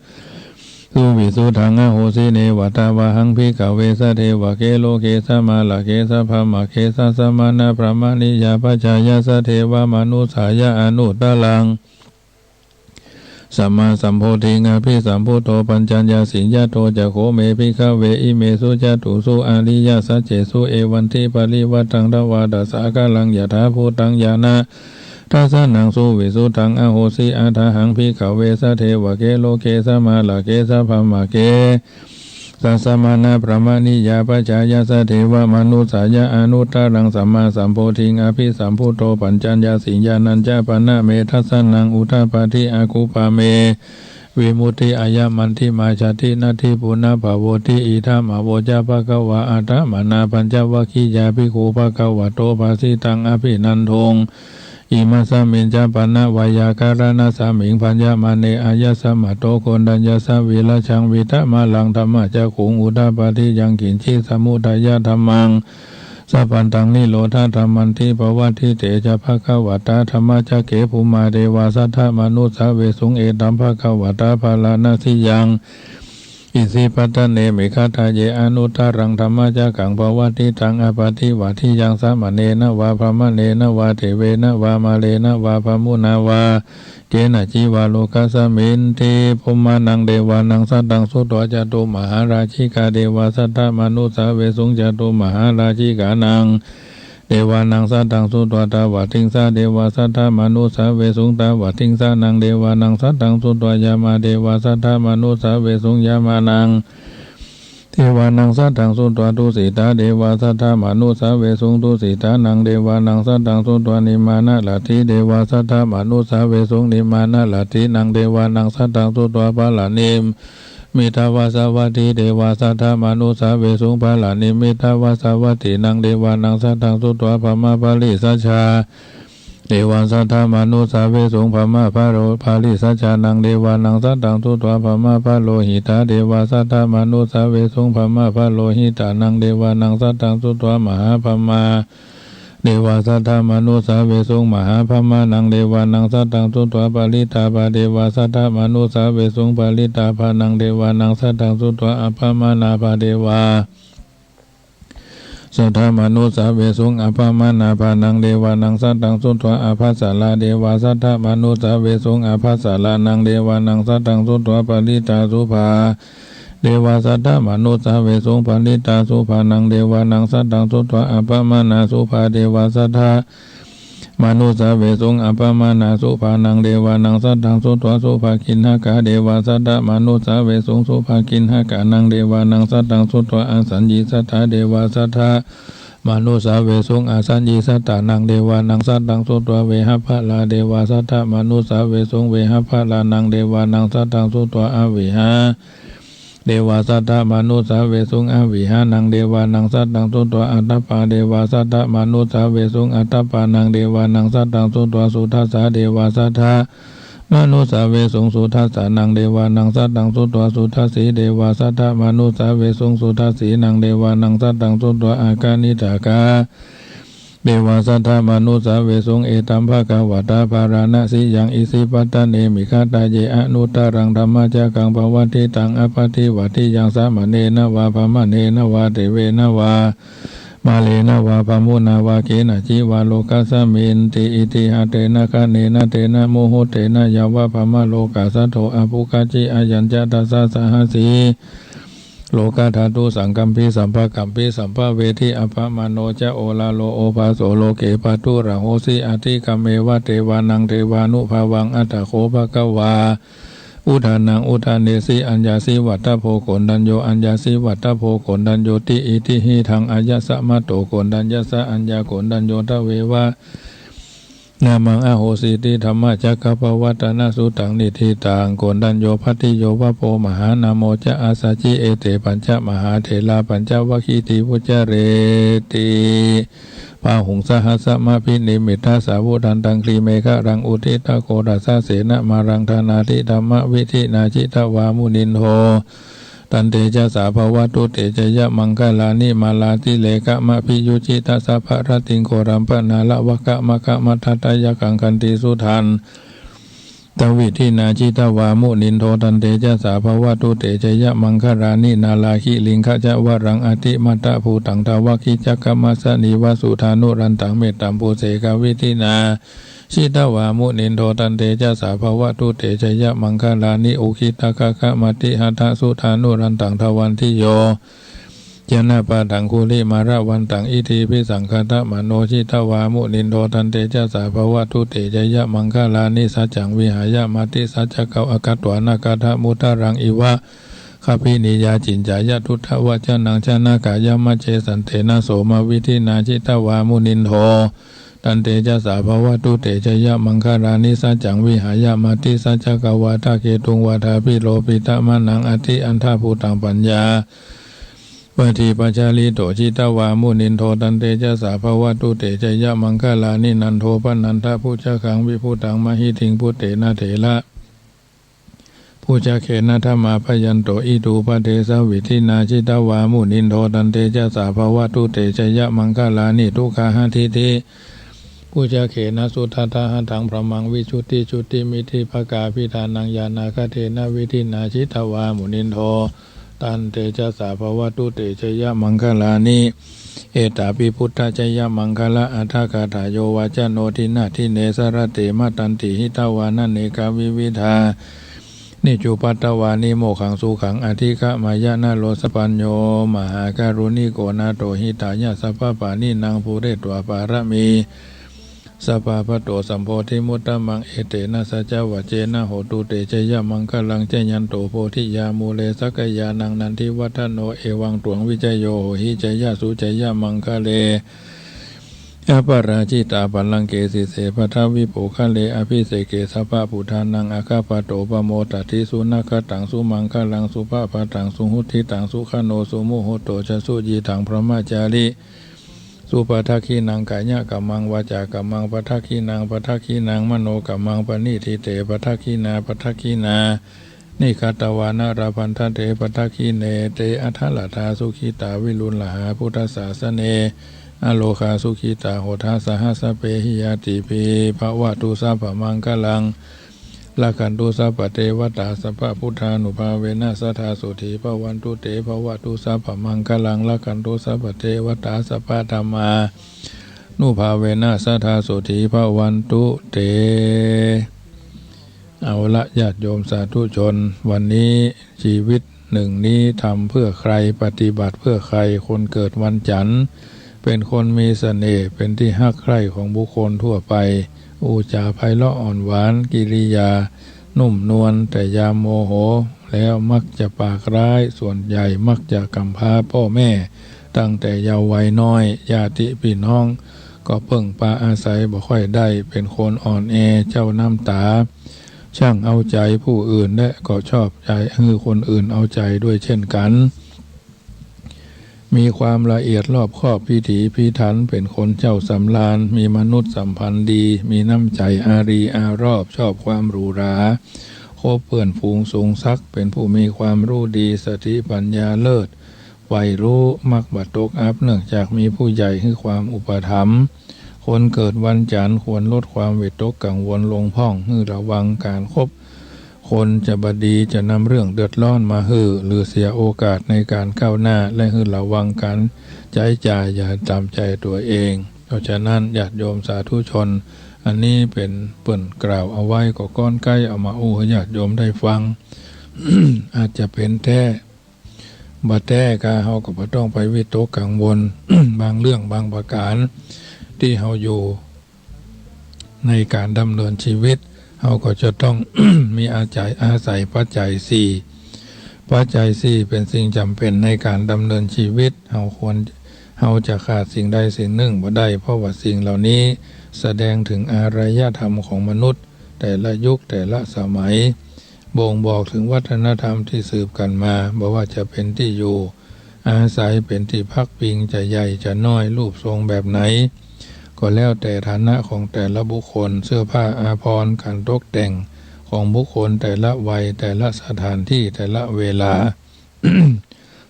suvisuddhaṃ ahosi. Neva tāvāhaṃ bhikkhave sadevake loke samārake sabrahmake sassamaṇabrāhmaṇiyā pajāya sadevamanussāya anuttaraṃ sammāsambodhiṃ abhisambuddho paccaññāsiṃ. Yato ca kho me bhikkhave imesu catūsu ariyasaccesu evantiparivaṭṭaṃ dvādasākāraṃ yathābhūtaṃ ñāṇa dassanaṃ suvisuddhaṃ ahosi. Athāhaṃ bhikkhave sadevake loke samārake sabrahmake sassamaṇabrāhmaṇiyā pajāya sadevamanussāya anuttaraṃ sammāsambodhiṃ abhisambuddho paccaññāsiṃ. Yānañca pana me dassanaṃ udapādi akuppā me vimutti ayamantimā jāti natthi punabbhavoti. Idamavoca bhagavā. Attamanā pañcavaggiyā bhikkhū bhagavato bhāsitaṃ abhinanduṃ. Imasmiñca pana veyyākaraṇasmiṃ bhaññamāne āyasmato koṇḍaññassa virajaṃ vītamalaṃ dhammacakkhuṃ udapādi yaṅkiñci samudayadhammaṃ sabbantaṃ nirodhadhammanti. Pavattite ca bhagavatā dhammacakke bhummā devā saddamanussāvesuṃ. Etambhagavatā bārāṇasiyaṃ isipatane migadāye anuttaraṃ dhammacakkaṃ pavattitaṃ appaṭivattiyaṃ samaṇena vā brāhmaṇena vā devena vā mārena vā brahmunā vā kenaci vā lokasminti. Bhummānaṃ devānaṃ saddaṃ sutvā cātummahārājikā devā saddamanussāvesuṃ. Cātummahārājikānaṃ devānaṃ saddaṃ sutvā tāvatiṃsā devā saddamanussāvesuṃ. Tāvatiṃsānaṃ devānaṃ saddaṃ sutvā yāmā devā saddamanussāvesuṃ. Yāmānaṃ devānaṃ saddaṃ sutvā tusitā devā saddamanussāvesuṃ. Tusitānaṃ devānaṃ saddaṃ sutvā nimmānaratī devā saddamanussāvesuṃ. Nimmānaratīnaṃ devānaṃ saddaṃ sutvā paranimmitavasavattī devā saddamanussāvesuṃ. Paranimmitavasavattīnaṃ devānaṃ saddaṃ sutvā brahmapārisajjā devā saddamanussāvesuṃ. Brahmapārisajjānaṃ devānaṃ saddaṃ sutvā brahmapurohitā devā saddamanussāvesuṃ. Brahmapurohitānaṃ devānaṃ saddaṃ sutvā mahābrahmā devā saddamanussāvesuṃ. Mahābrahmānaṃ devānaṃ saddaṃ sutvā parittābhā devā saddamanussāvesuṃ. Parittābhānaṃ devānaṃ saddaṃ sutvā appamāṇābhā devā saddamanussāvesuṃ. Appamāṇābhānaṃ devānaṃ saddaṃ sutvā ābhassarā devā saddamanussāvesuṃ. Ābhassarānaṃ devānaṃ saddaṃ sutvā parittāsubhā devā saddamanussāvesuṃ. Parittāsubhānaṃ devānaṃ saddaṃ sutvā appamāṇāsubhā devā saddamanussāvesuṃ. Appamāṇāsubhānaṃ devānaṃ saddaṃ sutvā subhakiṇhakā devā saddamanussāvesuṃ. Subhakiṇhakānaṃ devānaṃ saddaṃ sutvā asaññīsatā devā saddamanussāvesuṃ. Asaññīsatānaṃ devānaṃ saddaṃ sutvā vehapphalā devā saddamanussāvesuṃ. Vehapphalānaṃ devānaṃ saddaṃ sutvā avihā devā saddamanussāvesuṃ. Avihānaṃ devānaṃ saddaṃ sutvā atappā devā saddamanussāvesuṃ. Atappānaṃ devānaṃ saddaṃ sutvā sudassā devā saddamanussāvesuṃ. Sudassānaṃ devānaṃ saddaṃ sutvā sudassī devā saddamanussāvesuṃ. Sudassīnaṃ devānaṃ saddaṃ sutvā akaniṭṭhakā เตวา สัทธามานุสาเวสุง เอตัมภะคะวะตา ภาราณสียัง อิสิปตะเน มิคทาเย อนุตตรัง ธัมมะจักกัง ปวัตติตัง อัปปะทิวัตติยัง สมะเณนะวา พรามะเณนะวา เตเวนะวา มาเลนะวา พรหมุนาวา เกนะจิวา โลกัสมินติ อิติหะเตนะ ขะเณนะ เตนะ มุหุตเตนะ ยาวะ พรหมโลกัสสะโธ อภุคคจิ อายัญจะ ทัสสะ สหัสสี โลกะธาตุ สังกัมปิ สัมภกัมปิ สัมภเวทิ อัปปะมาโณจะ โอลาโล โอภาโส โลเก ปะทุระโหสิ อะธิกะเมวะ เตวานัง เตวานุภาวัง อัตถะโข ภะคะวา อุทานัง อุทาเนสิ อัญญาสิวัตถโภ โกณฑัญโญ อัญญาสิวัตถโภ โกณฑัญโญติ อิทธิหิทัง อายะสะมะโต โกณฑัญญะสะ อัญญาโกณฑัญโญ ทะเววะ นะมัง อโหสิติ ธัมมะจักกัปปวัตตนะสุตัง นิฏฐิตัง โกณฑัญโญ ภัตติโยวะโภ มหานาโมจะ อัสสะจิ เอเต ปัญจมหาเถรา ปัญจวักขีติ วุจจะเรติ บาหุง สหัสสะมะภินิมมิตตะสาวุธันตัง กรีเมขะรัง อุทธิตะโคณะสะเสนะมารัง ฐานาธิธัมมะวิธินา จิตวา มุนินโท ตันเตจะสา ภะวะตุเตจะยะมังคะลานิ มาลาติเลกะมะภิยุจิตะสัพพะรัตติง โครัมปะนาละวะกะมะคะมะทัตตะยักขัง ขันติสุทันตะวิธินา จิตวา มุนินโท ตันเตจะสา ภะวะตุเตจะยะมังคะลานิ นาลาคิลิงคะจะวะรัง อะติมัตตะภูตัง ทะวะคิจักขะมัสสะนีวะ สุทานุรันตัง เมตตัมปุเสกะวิธินา จิตวา มุนินโท ตันเตจะสา ภะวะตุเตจะยะมังคะลานิ อุคิตตะคะคะมะติหะทะ สุทานุรันตัง ทะวันติโย จะนะปะทังคุลิมาละวันตัง อิทธิภิสังคะทะมะโน จิตวา มุนินโท ตันเตจะสา ภะวะตุเตจะยะมังคะลานิ สัจจังวิหายะมะติสัจจะกัง อะคะตวานะกะทะมุตตะรัง อิวะ คะภินิยา จินจายะ ทุตตะวะจะนัง จะนะกายะมะเจ สันเตนะ โสมะวิธินา จิตวา มุนินโท ตันเตจะสา ภะวะตุเตจะยะมังคะลานิ สัจจังวิหายะมะติสัจจะกัง วาทะเกตุง วาทาภิโรปิตะมะนัง อะติอันทะภูตัง ปัญญา ปะทีปะชาลิโต จิตวา มุนินโท ตันเตจะสา ภะวะตุเตจะยะมังคะลานิ นันโทปะนันทะภุจจะกัง วิภุตังมะหิติง ปุตเตนะเถระ ภุจจะเกนะ ทะมาพะยันโต อิทูปะเทสะวิธินา จิตวา มุนินโท ตันเตจะสา ภะวะตุเตจะยะมังคะลานิ ทุกขาหะทิฏฐิ ภุจจะเกนะ สุทัฏฐะหะตัง พรหมัง วิชุตติชุตติมิทธิปะกาภิฏฐานัง ญาณาคะเทนะ วิธินา จิตวา มุนินโท ตันเตจะสา ภะวะตุเตจะยะมังคะลานิ เอตาปิ พุทธะจะยะมังคะละอะถะกาถา โยวาจะโน ทินนา ทินเน สะระเต มะตันติ หิตวานะเนกาวิวิธานิ จุปัตตวานิ โมกขังสุขัง อะธิกะมะยะ นะโร สะปัญโญ มหาการุณิโก นาโถ หิตายะ สัพพะปาณินัง ปูเรตวา ปะระมี สัพพะ ปะโต สัมโพธิมุตตะมัง เอเตนะ สัจจะวะเจนะ โหตุเตจะยะมังคะลัง จะยันโต โพธิยา มูเล สักกะยานัง นันทิวัฏฐะโน เอวังตวัง วิจโย โหหิ จะยะสุ จะยะมังคะเล อะปะราจิตา ปะลังเก สิเส ปะทะวิปุคคะเล อะภิเสเก สัพพะปุทธานัง อะคะปะโต ปะโมดะติ สุนะคะตัง สุมังคะลัง สุภะพะตัง สุหุตติตัง สุขะโน สุมุหุตโต จะ สุยิทัง พรหมะจาริ สุ ปะทักขินัง กายะกัมมัง วาจากัมมัง ปะทักขินัง ปะทักขินัง มโนกัมมัง ปะณิทิเต ปะทักขินา ปะทักขินา นิคะตวานะ ละพันทะเต ปะทักขิเน เต อะทะละทา สุขิตา วิรุลลาหา พุทธสาสะเน อะโรคา สุขิตา โหทา สะหัสสะเปหิ ญาติปิ ภะวะตุ สัพพะมังคะลัง ละขันตุ สัพพะเตวะตา สัพพะพุทธานุภาเวนะ สะทา โสธี ภะวันตุเต ภะวะตุ สัพพะมังคะลัง ละขันตุ สัพพะเตวะตา สัพพะธัมมานุภาเวนะ สะทา โสธี ภะวันตุเต เอาละ ญาติโยมสาธุชน วันนี้ชีวิตหนึ่งนี้ทำเพื่อใคร ปฏิบัติเพื่อใคร คนเกิดวันจันทร์ เป็นคนมีเสน่ห์ เป็นที่ฮักใคร่ของบุคคลทั่วไป อู้จ๋าไพเราะอ่อนหวาน กิริยานุ่มนวล แต่ยามโมโหแล้วมักจะปากร้าย ส่วนใหญ่มักจะกำพร้าพ่อแม่ ตั้งแต่เยาว์วัยน้อย ญาติพี่น้องก็เพิ่งปาอาศัยบ่ค่อยได้ เป็นคนอ่อนแอ เจ้าน้ำตา ช่างเอาใจผู้อื่น และก็ชอบใจหื้อคนอื่นเอาใจด้วยเช่นกัน มีความละเอียดรอบคอบพิถีพิถัน เป็นคนเจ้าสำราญ มีมนุษยสัมพันธ์ดี มีน้ำใจอารีอารอบ ชอบความหรูหรา คบเพื่อนฝูงสูงศักดิ์ เป็นผู้มีความรู้ดี สติปัญญาเลิศ ใฝ่รู้ มักบ่ตกอับ เนื่องจากมีผู้ใหญ่หื้อความอุปถัมภ์ คนเกิดวันจันทร์ควรลดความวิตกกังวลลงพ่อง หื้อระวังก๋านคบคนจะบ่ดี จะนำเรื่องเดือดร้อนมาหื้อ หรือเสียโอกาสในก๋านก้าวหน้า และหื้อระวังก๋านใจ๊จ่ายอย่าต๋ามใจ๋ตั๋วเอง เพราะฉะนั้นญาติโยมสาธุชน อันนี้เป๋นเปิ้นกล่าวเอาไว้ ก็ก้อนใก้เอามาอู้หื้อญาติโยมได้ฟัง อาจจะเป๋นแต๊ บ่แต๊กา เฮาก็บ่ต้องไปวิตกกังวล บางเรื่องบางประก๋าน ตี้เฮาอยู่ในก๋านดำเนินชีวิต เฮาก็จะต้อง มีอาศัย อาศัยปัจจัยสี่ ปัจจัยสี่เป๋นสิ่งจ๋ำเป๋นในก๋านดำเนินชีวิต เฮาควร เฮาจะขาดสิ่งใดสิ่งนึ่งบ่ได้ เพราะว่าสิ่งเหล่านี้แสดงเถิงอารยธรรมของมนุษย์ แต่ละยุคแต่ละสมัย บ่งบอกเถิงวัฒนธรรมตี้สืบกั๋นมา บ่ว่าจะเป๋นตี้อยู่อาศัย เป๋นตี้พักพิง จะใหญ่จะน้อย รูปทรงแบบไหนก็แล้วแต่ฐานะของแต่ละบุคคล เสื้อผ้าอาภรณ์ ก๋านตกแต่งของบุคคลแต่ละวัย แต่ละสถานตี้ แต่ละเวลา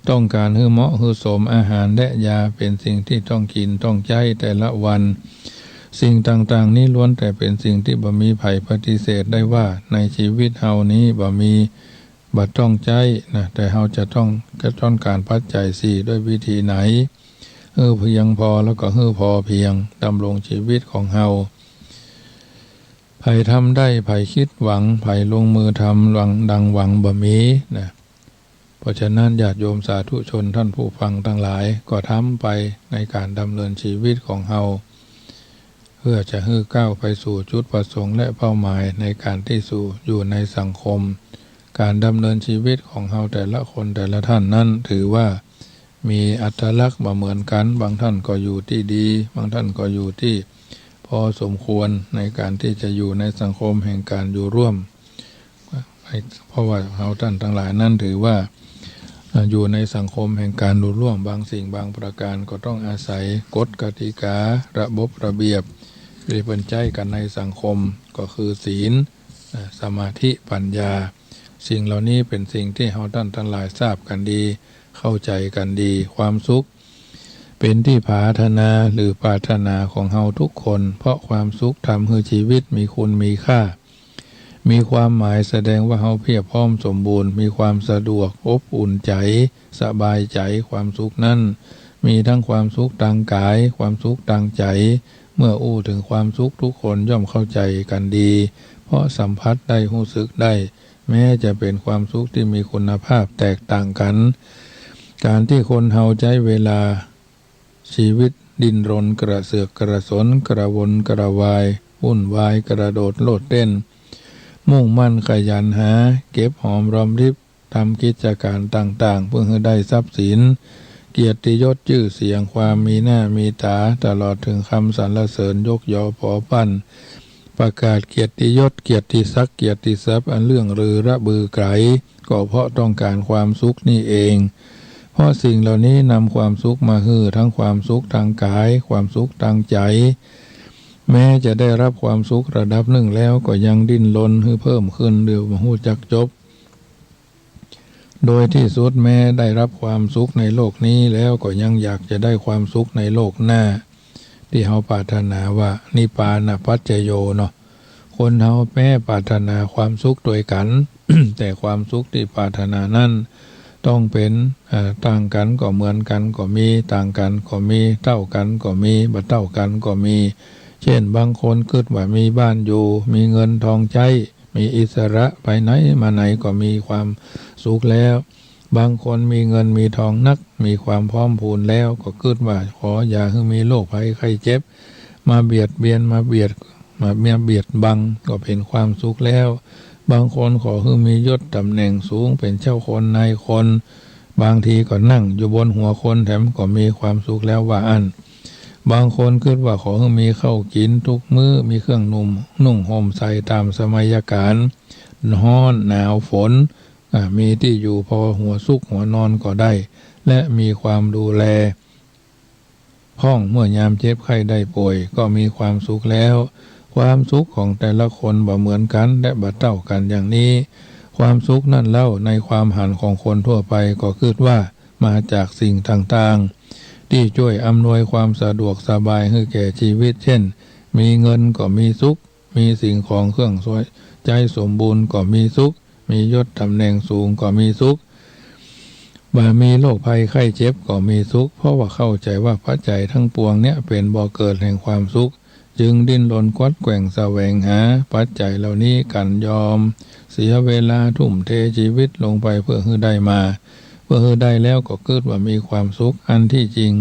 ต้องก๋านหื้อเหมาะหื้อสม อาหารและยา เป๋นสิ่งตี้ต้องกิ๋นต้องใจ๊แต่ละวัน สิ่งต่างๆ นี้ล้วนแต่เป๋นสิ่งตี้บ่มีใผปฏิเสธได้ว่า ในชีวิตเฮานี้บ่มี บ่ต้องใจ๊นะ แต่เฮาจะต้อง จะต้องก๋านปัจจัยสี่ด้วยวิธีไหน หื้อเพียงพอแล้วก็หื้อพอเพียง ดำรงชีวิตของเฮา ใผทำได้ ใผคิดหวัง ใผลงมือทำหวัง ดังหวังบ่มีนะ เพราะฉะนั้นญาติโยมสาธุชนท่านผู้ฟังตังหลาย ก็ทำไปในก๋านดำเนินชีวิตของเฮา เพื่อจะหื้อก้าวไปสู่จุดประสงค์และเป้าหมายในก๋านตี้สู่อยู่ในสังคม ก๋านดำเนินชีวิตของเฮาแต่ละคนแต่ละท่านนั้น ถือว่ามีอัตลักษณ์บ่เหมือนกั๋น บางท่านก็อยู่ตี้ดี บางท่านก็อยู่ตี้พอสมควรในก๋านตี้จะอยู่ในสังคมแห่งก๋านอยู่ร่วม เพราะว่าเฮาท่านตังหลายนั้นถือว่า เอ่อ อยู่ในสังคมแห่งก๋านอยู่ร่วม บางสิ่งบางประก๋านก็ต้องอาศัยกฎกติกา ระบบระเบียบ ตี้เปิ้นใจ๊กั๋นในสังคม ก็คือศีล เอ่อ สมาธิ ปัญญา สิ่งเหล่านี้เป๋นสิ่งตี้เฮาท่านตังหลายทราบกั๋นดี เข้าใจ๋กั๋นดี ความสุข เป๋นตี้ผาถนาหรือปรารถนาของเฮาทุกคน เพราะความสุขทำหื้อชีวิตมีคุณมีค่า มีความหมายแสดงว่าเฮาเพียบพร้อมสมบูรณ์ มีความสะดวก อบอุ่นใจ๋ สบายใจ๋ ความสุขนั้นมีทั้งความสุขตางก๋าย ความสุขตางใจ๋ เมื่ออู้เถิงความสุขทุกคนย่อมเข้าใจ๋กั๋นดี เพราะสัมผัสได้ ฮู้สึกได้ แม้จะเป๋นความสุขตี้มีคุณภาพแตกต่างกั๋น ก๋านตี้คนเฮาใจ๊เวลา ชีวิตดิ้นรนกระเสือกกระสน กระวนกระวาย วุ่นวาย กระโดดโลดเต้น มุ่งมั่นขยันหา เก็บหอมรอมริบ ทำกิจก๋านต่างๆ เพื่อหื้อได้ทรัพย์สิน เกียรติยศ จื้อเสียง ความมีหน้ามีต๋า ตลอดเถิงกำสรรเสริญยกยอปอปั้น ประกาศเกียรติยศ เกียรติศักดิ์ เกียรติทรัพย์ อันเลื่องลือระบือไก๋ ก็เพราะต้องก๋านความสุขนี่เอง เพราะสิ่งเหล่านี้นำความสุขมาหื้อ ทั้งความสุขตางก๋าย ความสุขตางใจ๋ แม้จะได้รับความสุขระดับนึ่งแล้ว ก็ยังดิ้นรนหื้อเพิ่มขึ้นโดยบ่ฮู้จักจบ โดยตี้สุดแม้ได้รับความสุขในโลกนี้แล้ว ก็ยังอยากจะได้ความสุขในโลกหน้า ตี้เฮาปรารถนาว่านิพพานะปัจจโยเนาะ คนเฮาแม้ปรารถนาความสุขตวยกั๋น แต่ความสุขตี้ปรารถนานั้นต้องเป๋น เอ่อ ต่างกั๋นก็เหมือนกั๋นก็มี ต่างกั๋นก็มี เต้ากั๋นก็มี บ่เต้ากั๋นก็มี เจ้นบางคนกึ๊ดว่ามีบ้านอยู่ มีเงินทองใจ๊ มีอิสระ ไปไหนมาไหนก็มีความสุขแล้ว บางคนมีเงินมีทองนัก มีความพร้อมพูนแล้ว ก็กึ๊ดว่าขออย่าหื้อมีโรคภัยไข้เจ็บ มาเบียดเบียน มาเบียด มา มาเบียดบัง ก็เป๋นความสุขแล้ว บางคนขอหื้อมียศต๋ำแหน่งสูง เป๋นเจ้าคนนายคน บางทีก็นั่งอยู่บนหัวคนแถมก็มีความสุขแล้วว่าอั้น บางคนกึ๊ดว่าขอหื้อมีข้าวกิ๋นทุกมื้อ มีเครื่องนุ่ม นุ่งห่มใส่ต๋ามสมัยก๋าล ฮ้อน หนาว ฝน อ่า มีตี้อยู่พอหัวซุกหัวนอนก็ได้ และมีความดูแล พ่องเมื่อยามเจ็บไข้ได้ป่วยก็มีความสุขแล้ว ความสุขของแต่ละคนบ่เหมือนกั๋นและบ่เต้ากั๋นอย่างนี้ ความสุขนั้นเล่าในความหันของคนทั่วไปก็กึ๊ดว่ามาจากสิ่งต่าง ตี้จ้วยอำนวยความสะดวกสบายหื้อแก่จีวิต เจ้น มีเงินก็มีสุข มีสิ่งของเครื่องใจ๊สมบูรณ์ก็มีสุข มียศต๋ำแหน่งสูงก็มีสุข บ่มีโรคภัยไข้เจ็บก็มีสุข เพราะว่าเข้าใจ๋ว่าปัจจัยตังปวงเนี้ยเป๋นบ่อเกิดแห่งความสุข จึงดิ้นรนกวัดแกว่งแสวงหาปัจจัยเหล่านี้กั๋น ยอมเสียเวลาทุ่มเทจีวิตลงไปเปื้อหื้อได้มา เปื้อหื้อได้แล้วก็กึ๊ดว่ามีความสุข อันตี้จริง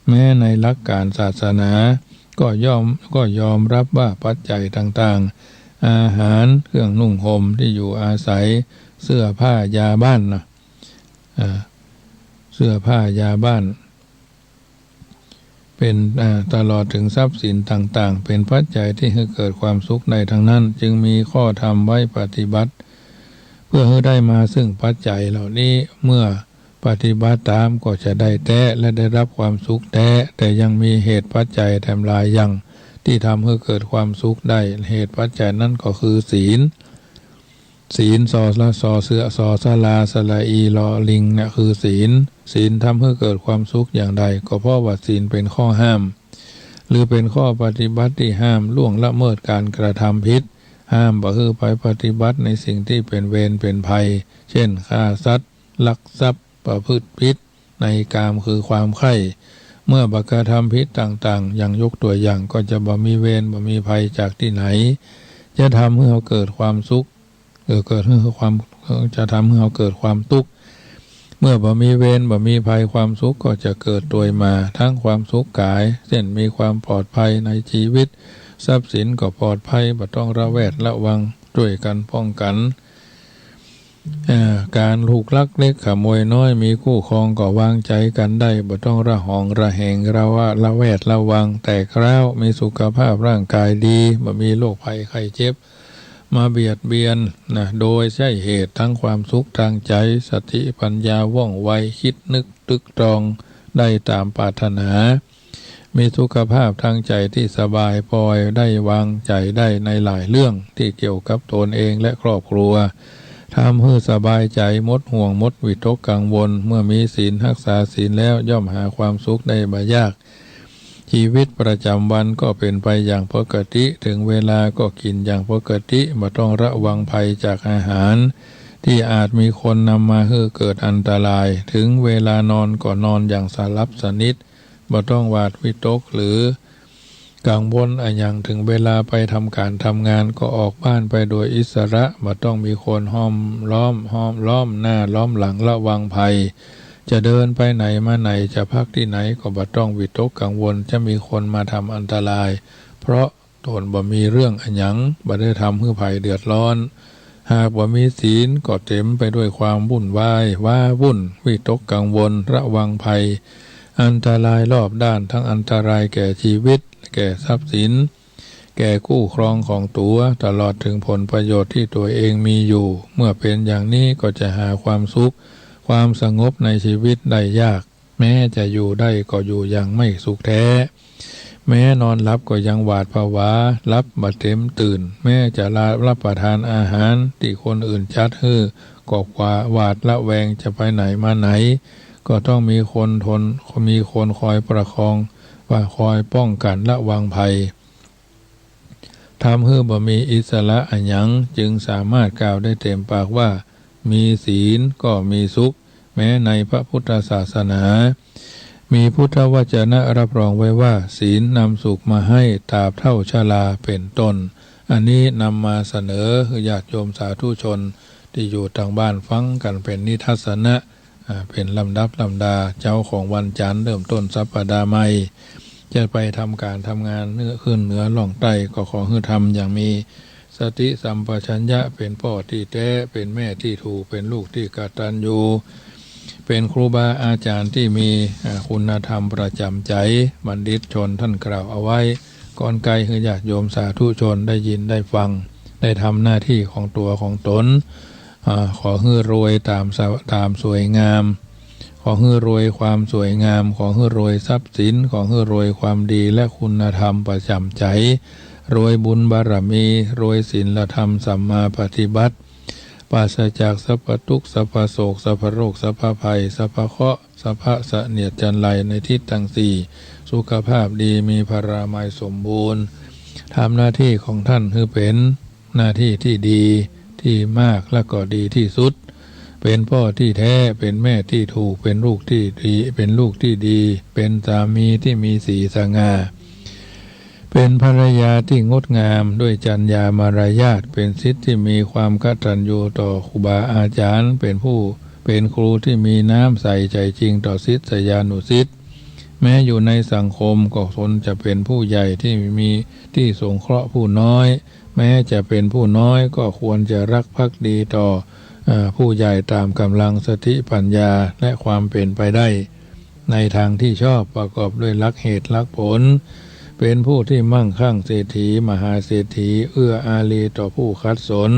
แม้ในหลักก๋านศาสนาก็ย่อม ก็ยอมรับว่าปัจจัยต่างๆ อาหาร เครื่องนุ่งห่ม ตี้อยู่อาศัย เสื้อผ้ายาบ้านนะ อ่า เสื้อผ้ายาบ้าน เป๋น อ่า ตลอดเถิงทรัพย์สินต่างๆ เป๋นปัจจัยตี้หื้อเกิดความสุขได้ตังนั้น จึงมีข้อธรรมไว้ปฏิบัติ เปื้อหื้อได้มาซึ่งปัจจัยเหล่านี้ เมื่อปฏิบัติต๋ามก็จะได้แต๊ และได้รับความสุขแต๊ แต่ยังมีเหตุปัจจัยแถมหลายอย่างตี้ทำหื้อเกิดความสุขได้ เหตุปัจจัยนั้นก็คือศีล ศีล สอ สระ สอ เสือ สอ สารา สระอี ลอ ลิง เนี่ยคือศีล ศีลทำหื้อเกิดความสุขอย่างใด ก็เพราะว่าศีลเป๋นข้อห้าม หรือเป๋นข้อปฏิบัติตี้ห้ามล่วงละเมิดก๋านกระทำผิด ห้ามบ่หื้อไปปฏิบัติในสิ่งตี้เป๋นเวรเป๋นภัย เจ้น ฆ่าสัตว์ ลักทรัพย์ ประพฤติผิดในกามคือความใคร่ เมื่อบ่กระทำผิดต่างๆ อย่างยกตั๋วอย่างก็จะบ่มีเวรบ่มีภัยจากตี้ไหน จะทำหื้อเฮาเกิดความสุข เออ เกิดหื้อความ เออ จะทำหื้อเฮาเกิดความตุ๊กข์ เมื่อบ่มีเวรบ่มีภัย ความสุขก็จะเกิดตวยมา ตังความสุขก๋าย เจ้นมีความปลอดภัยในจีวิต ทรัพย์สินก็ปลอดภัย บ่ต้องระแวดระวัง จ้วยกั๋นป้องกั๋น เอ่อ ก๋านถูกลักเล็กขโมยน้อย มีคู่ครองก็วางใจ๋กั๋นได้ บ่ต้องระหองระแหง ระวะ ระแวดระวัง แต่คราวมีสุขภาพร่างกายดี บ่มีโรคภัยไข้เจ็บมาเบียดเบียนนะ โดยใจ๊เหตุตังความสุขตางใจ๋ สติปัญญาว่องไว กึ๊ดนึกตึกตรองได้ต๋ามปรารถนา มีสุขภาพตางใจ๋ตี้สบาย ปล่อยได้วางใจ๋ได้ในหลายเรื่องตี้เกี่ยวกับตนเองและครอบครัว ทำหื้อสบายใจ๋ หมดห่วง หมดวิตกกังวล เมื่อมีศีล ฮักษาศีลแล้วย่อมหาความสุขได้บ่ยาก จีวิตประจ๋ำวันก็เป๋นไปอย่างปกติ เถิงเวลาก็กิ๋นอย่างปกติ บ่ต้องระวังภัยจากอาหาร ตี้อาจมีคนนำมาหื้อเกิดอันตราย เถิงเวลานอนก็นอนอย่างสลับสนิท บ่ต้องหวาดวิตกหรือกังวลอะหยัง เถิงเวลาไปทำก๋านทำงานก็ออกบ้านไปโดยอิสระ บ่ต้องมีคนห้อมล้อม ห้อมล้อมหน้าล้อมหลังระวังภัย จะเดินไปไหนมาไหน จะพักตี้ไหนก็บ่ต้องวิตกกังวล จะมีคนมาทำอันตราย เพราะ ตนบ่มีเรื่องอะหยัง บ่ได้ทำหื้อใผเดือดร้อน หากบ่มีศีลก็เต๋มไปด้วยความวุ่นวาย ว้าวุ่น วิตกกังวล ระวังภัย อันตรายรอบด้าน ตังอันตรายแก่จีวิต แก่ทรัพย์สิน แก่คู่ครองของตั๋ว ตลอดเถิงผลประโยชน์ตี้ตั๋วเองมีอยู่ เมื่อเป๋นอย่างนี้ก็จะหาความสุข ความสงบในจีวิตได้ยาก แม้จะอยู่ได้ก็อยู่อย่างไม่สุขแท้ แม้นอนหลับก็ยังหวาดผวา หลับบ่เต๋มตื่น แม้จะรับประทานอาหารตี้คนอื่นจัดหื้อ ก็หวาดระแวง จะไปไหนมาไหน ก็ต้องมีคนทน มีคนคอยประคอง ว่าคอยป้องกั๋นระวังภัย ทำหื้อบ่มีอิสระอะหยัง จึงสามารถกล่าวได้เต๋มปากว่า มีศีลก็มีสุข แม้ในพระพุทธศาสนา มีพุทธวจนะรับรองไว้ว่า ศีลนำสุขมาให้ตราบเฒ่าชรา เป๋นต้น อันนี้นำมาเสนอหื้อญาติโยมสาธุชนตี้อยู่ตางบ้านฟังกั๋นเป๋นนิทัศนะ อ่า เป๋นลำดับลำดา เจ๊าของวันจันทร์เริ่มต้นสัปดาห์ใหม่ จะไปทำก๋านทำงานเหนือ ขึ้นเหนือล่องใต้ ก็ขอหื้อทำอย่างมีสติสัมปชัญญะ เป๋นป้อตี้แต๊ เป๋นแม่ตี้ถูก เป๋นลูกตี้กตัญญู เป๋นครูบาอาจ๋ารย์ตี้มี อ่า คุณธรรมประจ๋ำใจ๋ บัณฑิตชนต้านกล่าวเอาไว้ ก่อนใก้หื้อญาติโยมสาธุชนได้ยินได้ฟัง ได้ทำหน้าตี้ของตั๋วของตน อ่า ขอหื้อรวยต๋ามสะ ต๋ามสวยงาม ขอหื้อรวยความสวยงาม ขอหื้อรวยทรัพย์สิน ขอหื้อรวยความดีและคุณธรรมประจ๋ำใจ๋ รวยบุญบารมี รวยศีลธรรมสัมมาปฏิบัติ ปราศจากสัพพะตุ๊กข์ สัพพะโศก สัพพะโรค สัพพะภัย สัพพะเคราะห์ สัพพะเสนียดจัญไรในทิศตังสี่ สุขภาพดี มีพลามัยสมบูรณ์ ทำหน้าตี้ของต้านหื้อเป๋นหน้าตี้ตี้ดีตี้มาก และก็ดีตี้สุด เป๋นป้อตี้แต๊ เป๋นแม่ตี้ถูก เป๋นลูกตี้ดี เป๋นลูกตี้ดี เป๋นสามีตี้มีสีสง่า เป๋นภรรยาตี้งดงาม ด้วยจัญญามารยาท เป๋นศิษย์ตี้มีความกตัญญูต่อครูบาอาจ๋ารย์ เป๋นผู้ เป๋นครูตี้มีน้ำใสใจ๋จริงต่อศิษยานุศิษย์ แม้อยู่ในสังคมก็ควรจะเป๋นผู้ใหญ่ตี้มีตี้สงเคราะห์ผู้น้อย แม้จะเป๋นผู้น้อยก็ควรจะรักภักดีต่อ เอ่อ ผู้ใหญ่ต๋ามก๋ำลังสติปัญญาและความเป๋นไปได้ ในตางตี้ชอบประกอบด้วยหลักเหตุหลักผล เป๋นผู้ตี้มั่งคั่งเศรษฐี มหาเศรษฐี เอื้ออารีต่อผู้ขัดสน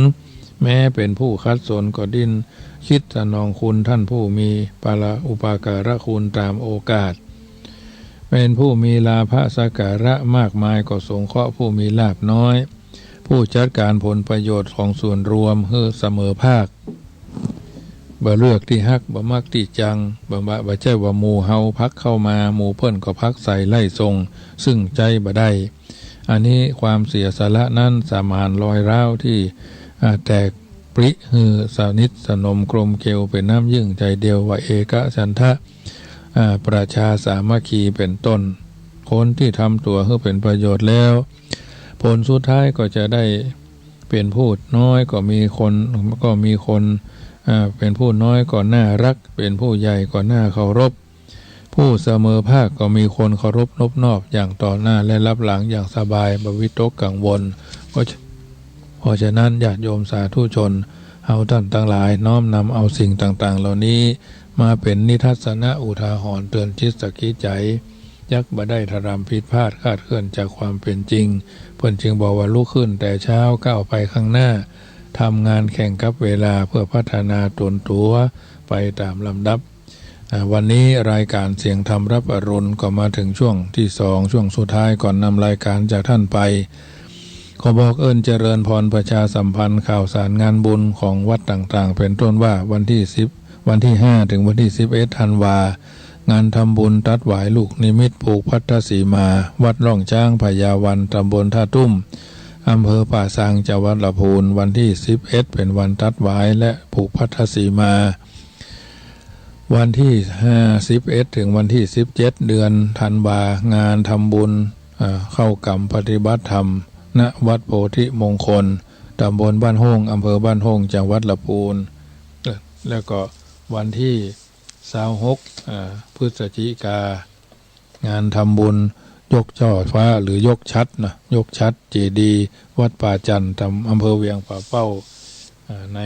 แม้เป๋นผู้ขัดสนก็ดิ้นคิดสนองคุณต้านผู้มีปาระอุปการะคุณต๋ามโอกาส เป๋นผู้มีลาภะสักการะมากมายก็สงเคราะห์ผู้มีลาภน้อย ผู้จัดก๋านผลประโยชน์ของส่วนรวมหื้อเสมอภาค บ่เลือกตี้ฮัก บ่มักตี้จัง บ่ บ่ บ่ใจ้ว่าหมู่เฮาผลักเข้ามา หมู่เปิ้นก็ผลักใส่ไล่ส่ง ซึ่งใจ๊บ่ได้ อันนี้ความเสียสละนั้นสมานรอยร้าวตี้ อ่า แตกปริหื้อสนิทสนมกลมเกลียวเป๋นน้ำเยื่อใจ๋เดียว ว่าเอกฉันทะ อ่า ประชาสามัคคีเป๋นต้น คนตี้ทำตั๋วหื้อเป๋นประโยชน์แล้ว ผลสุดท้ายก็จะได้ เป๋นผู้น้อยก็มีคน ก็มีคน อ่า เป๋นผู้น้อยก็น่าฮัก เป๋นผู้ใหญ่ก็น่าเคารพ ผู้เสมอภาคก็มีคนเคารพนบนอบอย่างต่อหน้าและลับหลังอย่างสบาย บ่วิตกกังวล เพราะ เพราะฉะนั้นญาติโยมสาธุชนเฮาต้านตังหลายน้อมนำเอาสิ่งต่างๆ เหล่านี้มาเป๋นนิทัศนะอุทาหรณ์เตือนจิตสะกิดใจ๋ จักบ่ได้ทะรำผิดพลาดคลาดเคลื่อนจากความเป๋นจริง เปิ้นจึงบอกว่าลุกขึ้นแต่เช้าก้าวไปข้างหน้า ทำงานแข่งกับเวลาเพื่อพัฒนาตนตั๋วไปต๋ามลำดับ อ่า วันนี้รายก๋านเสียงธรรมรับอรุณก็มาเถิงช่วงตี้สอง ช่วงสุดท้ายก่อนนำรายก๋านจากต้านไป ขอบอกเอิ้นเจริญพรประชาสัมพันธ์ข่าวสารงานบุญของวัดต่างๆ เป๋นต้นว่าวันตี้สิบ วันตี้ห้าเถิงวันตี้สิบเอ็ดธันวา งานทำบุญตัดหวายลูกนิมิตผูกพัทธสีมา วัดร่องจ๊างพญาวัล ต๋ำบลท่าตุ้ม อำเภอป่าซาง จังหวัดลำพูน วันตี้สิบเอ็ดเป๋นวันตัดหวายและผูกพัทธสีมา วันตี้ห้า สิบเอ็ดเถิงวันตี้สิบเจ็ดเดือนธันวา งานทำบุญ เอ่อ เข้ากรรมปฏิบัติธรรม ณ วัดโพธิมงคล ต๋ำบลบ้านโฮ่ง อำเภอบ้านโฮ่ง จังหวัดลำพูน เอ่อ แล้วก็วันตี้ซาวหก อ่า พฤศจิกา งานทำบุญยกช่อฟ้าหรือยกฉัตรนะ ยกฉัตรเจดีย์วัดป่าจั่น ต๋ำ อำเภอเวียงป่าเป้า อ่า ใน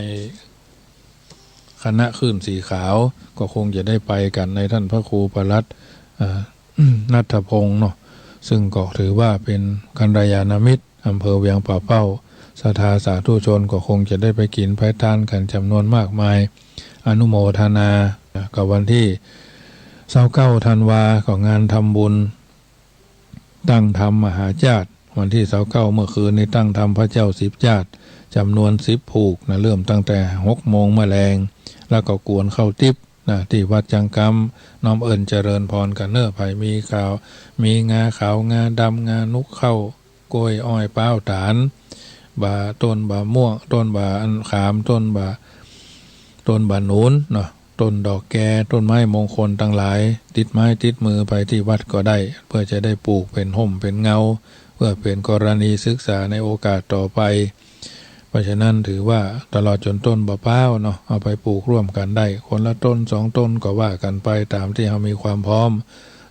คณะคลื่นสีขาว ก็คงจะได้ไปกั๋น ในต้านพระครูปลัด อ่า ณัฐพงษ์เนาะ ซึ่งก็ถือว่าเป๋นกัลยาณมิตร อำเภอเวียงป่าเป้า ศรัทธาสาธุชนก็คงจะได้ไปกิ๋นไปทานกั๋นจ๋ำนวนมากมาย อนุโมทนา กับวันตี้ซาวเก้าธันวา ก็งานทำบุญตั้งธรรมมหาจ้าด วันตี้ซาวเก้าเมื่อคืนนี้ตั้งธรรมพระเจ้าสิบจ้าด จ๋ำนวนสิบผูกนะ เริ่มตั้งแต่หกโมงเมื่อแลง แล้วก็กวนข้าวติ๊บนะ ตี้วัดจังกำ น้อมเอิ้นเจริญพรกั๋นเน่อ ใผมีข้าว มีงาขาว งาดำ งานุกเข้า กล้วย อ้อย ป๊าว ต๋าล บ่า ต้นบ่าม่วง ต้นบ่าอันขาม ต้นบ่า ต้นบ่าหนุนเนาะ ต้นดอกแก ต้นไม้มงคลตังหลาย ติดไม้ติดมือไปตี้วัดก็ได้ เพื่อจะได้ปลูกเป๋นฮ่มเป๋นเงา เพื่อเป๋นกรณีศึกษาในโอกาสต่อไป เพราะฉะนั้นถือว่าตลอดจ๋นต้นบ่าป๊าวเนาะ เอาไปปลูกร่วมกั๋นได้ คนละต้นสองต้นก็ว่ากั๋นไปต๋ามตี้เฮามีความพร้อม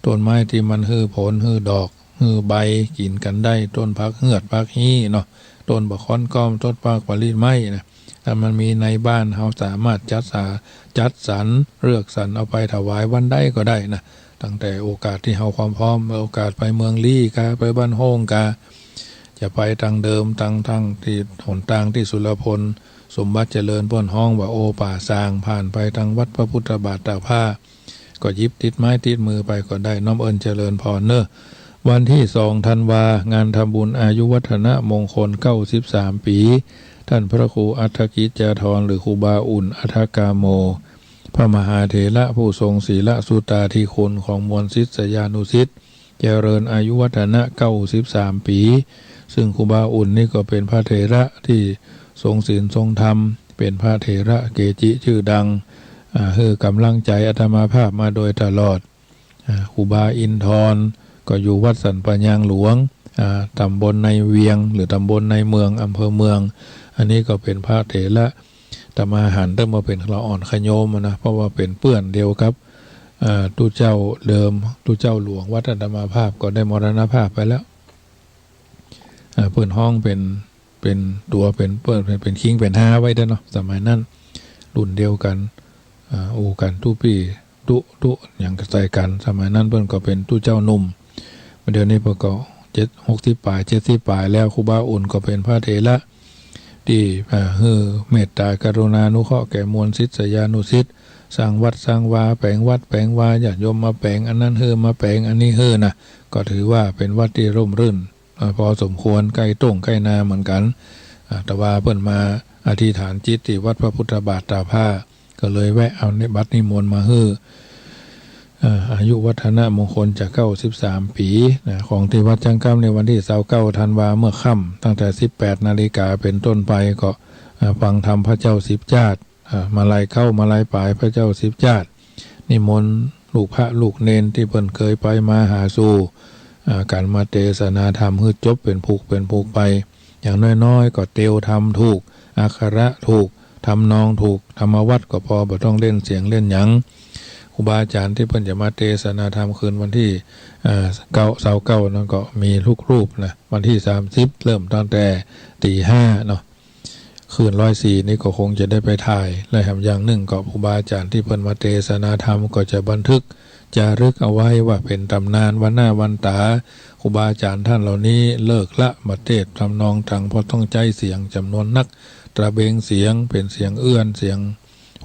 ต้นไม้ตี้มันหื้อผล หื้อดอก หื้อใบ กิ๋นกั๋นได้ ต้นผักเฮือด ผักฮี้เนาะ ต้นบ่าค้อนก้อม ต้นผักผลิตไม้นะ ถ้ามันมีในบ้าน เฮาสามารถจัดสา จัดสรร เลือกสรรเอาไปถวายวันใดก็ได้นะ ตั้งแต่โอกาสตี้เฮาความพร้อม โอกาสไปเมืองลี้กา ไปบ้านโฮ่งกา จะไปตางเดิม ตาง ตางตี้หนตางตี้สุรพลสมบัติเจริญ เปิ้นฮ้องว่าโอป่าซาง ผ่านไปตางวัดพระพุทธบาทตากผ้า ก็หยิบติดไม้ติดมือไปก็ได้ น้อมเอิ้นเจริญพรเน่อ วันตี้สองธันวา งานทำบุญอายุวัฒนมงคลเก้าสิบสามปี๋ ท่านพระครูอัฏฐกิจจาธร หรือครูบาอุ่น อัฏฐกาโม พระมหาเถระผู้ทรงศีลสุตตาธิคุณของมวลศิษยานุศิษย์ เจริญอายุวัฒนะเก้าสิบสามปี ซึ่งครูบาอุ่นนี่ก็เป๋นพระเถระตี้ทรงศีลทรงธรรม เป๋นพระเถระเกจิจื้อดัง อ่า หื้อกำลังใจ๋อาตมาภาพมาโดยตลอด อ่า ครูบาอินทรก็อยู่วัดสันป่ายางหลวง อ่า ต๋ำบลในเวียง หรือต๋ำบลในเมือง อำเภอเมือง อันนี้ก็เป๋นพระเถระ อาตมาหันเติมว่าเป๋นละอ่อนขะโยมนะ เพราะว่าเป๋นเปื้อนเดียวกับ อ่า ตุ๊เจ้าเดิม ตุ๊เจ้าหลวงวัดอาตมาภาพก็ได้มรณภาพไปแล้ว อ่า เปิ้นฮ้องเป๋น เป๋นตั๋ว เป๋น เปิ้น เป๋น เป๋นคิงเป๋นฮาไว้เด้อเนาะ สมัยนั้น รุ่นเดียวกั๋น อ่า อู้กั๋นตุ๊ปี้ตุ๊ตุ๊หยังใส่กั๋น สมัยนั้นเปิ้นก็เป๋นตุ๊เจ้าหนุ่ม เดี๋ยวนี้เปิ้นก็เจ็ด หกสิบป๋าย เจ็ดสิบป๋ายแล้ว ครูบาอุ่นก็เป๋นพระเถระตี้ อ่า หื้อเมตตากรุณานุเคราะห์แก่มวลศิษยานุศิษย์ สร้างวัดสร้างวา แป๋งวัดแป๋งวา ญาติโยมมาแป๋งอันนั้นหื้อ มาแป๋งอันนี้หื้อนะ ก็ถือว่าเป๋นวัดตี้ร่มรื่น อ่า พอสมควร ใก้ต้งใก้นาเหมือนกั๋น อ่า แต่ว่าเปิ้นมาอธิษฐานจิตตี้วัดพระพุทธบาทตากผ้า ก็เลยแวะเอาบัตรนิมนต์มาหื้อ อ่า อายุวัฒนมงคลจะเก้าสิบสามปี๋นะ ของตี้วัดจังกำในวันตี้ซาวเก้าธันวาเมื่อค่ำ ตั้งแต่สิบแปดนาฬิกาเป๋นต้นไปก็ อ่า ฟังธรรมพระเจ้าสิบจาติ อ่า มาลัยเข้ามาลัยป๋ายพระเจ้าสิบจาติ นิมนต์ลูกพระลูกเณรตี้เปิ้นเกยไปมาหาสู่ อ่า กั๋นมาเตสนาธรรมหื้อจบเป๋นผูกเป๋นผูกไป อย่างน้อยๆ ก็เตียวธรรมถูก อักขระถูก ทำนองถูก ธรรมวัตรก็ปอ บ่ต้องเล่นเสียงเล่นหยัง ครูบาอาจ๋ารย์ตี้เปิ้นจะมาเตสนาธรรมคืนวันตี้ อ่า เก้า ซาวเก้านั้นก็มีทุกรูปนะ วันตี้สามสิบ เริ่มตั้งแต่ตี๋ห้าเนาะ คืนร้อยสี่นี่ก็คงจะได้ไปถ่าย และแถมอย่างนึ่งก็ครูบาอาจ๋ารย์ตี้เปิ้นมาเตสนาธรรมก็จะบันทึกจารึกเอาไว้ว่าเป๋นต๋ำนานวันหน้าวันต๋า ครูบาอาจ๋ารย์ต้านเหล่านี้เลิกละมาเตสน์ทำนองตัง เพราะต้องใจ๊เสียงจ๋ำนวนนัก ตระเบงเสียง เป๋นเสียงเอื้อน เสียง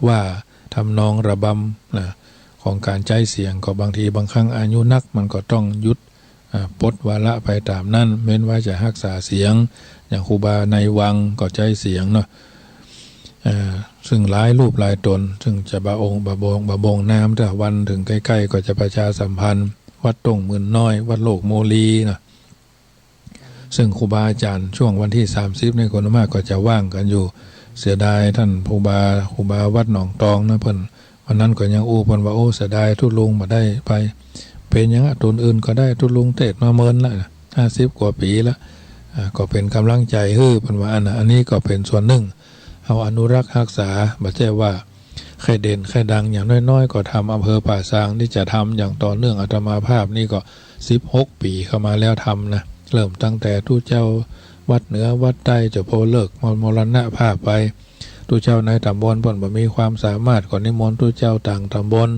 ว่า ทำนองระบำนะ ของก๋านใจ๊เสียงก็บางทีบางครั้งอายุนักมันก็ต้องหยุด อ่า ปลดวาระไปต๋ามนั้น เม้นว่าจะฮักษาเสียง อย่างครูบาในวังก็ใจ๊เสียงเนาะ อ่า ซึ่งหลายรูปหลายต๋น ซึ่งจะบ่อง บ่บ่ง บ่บ่งนาม แต่วันเถิงใก้ๆ ก็จะประชาสัมพันธ์ วัดต้งหมื่นน้อย วัดโลกโมลีเนาะ ซึ่งครูบาอาจ๋ารย์ช่วงวันตี้สามสิบนี่คนมากก็จะว่างกั๋นอยู่ เสียดายต้านครูบา ครูบาวัดหนองตองนะ เปิ้น วันนั้นก็ยังอู้เปิ้นว่า โอ้ เสียดายตุ๊ลุงบ่ได้ไป เป๋นหยังอะ ต๋นอื่นก็ได้ ตุ๊ลุงเตสน์มาเมินละ ห้าสิบกว่าปี๋ละ อ่า ก็เป๋นก๋ำลังใจ๋หื้อ เปิ้นว่าอั้นนะ อันนี้ก็เป๋นส่วนนึ่ง เฮาอนุรักษ์ฮักษา บ่ใจ้ว่าใค่เด่นใค่ดัง อย่างน้อยๆ ก็ทำ อำเภอป่าซางนี่จะทำอย่างต่อเนื่อง อาตมาภาพนี่ก็สิบหกปี๋เข้ามาแล้วทำนะ เริ่มตั้งแต่ตุ๊เจ้าวัดเหนือวัดใต้ เจ้าพ่อเลิกมรณภาพไป ตุ๊เจ้าในต๋ำบลเปิ้นบ่มีความสามารถ ก็นิมนต์ตุ๊เจ้าต่างต๋ำบล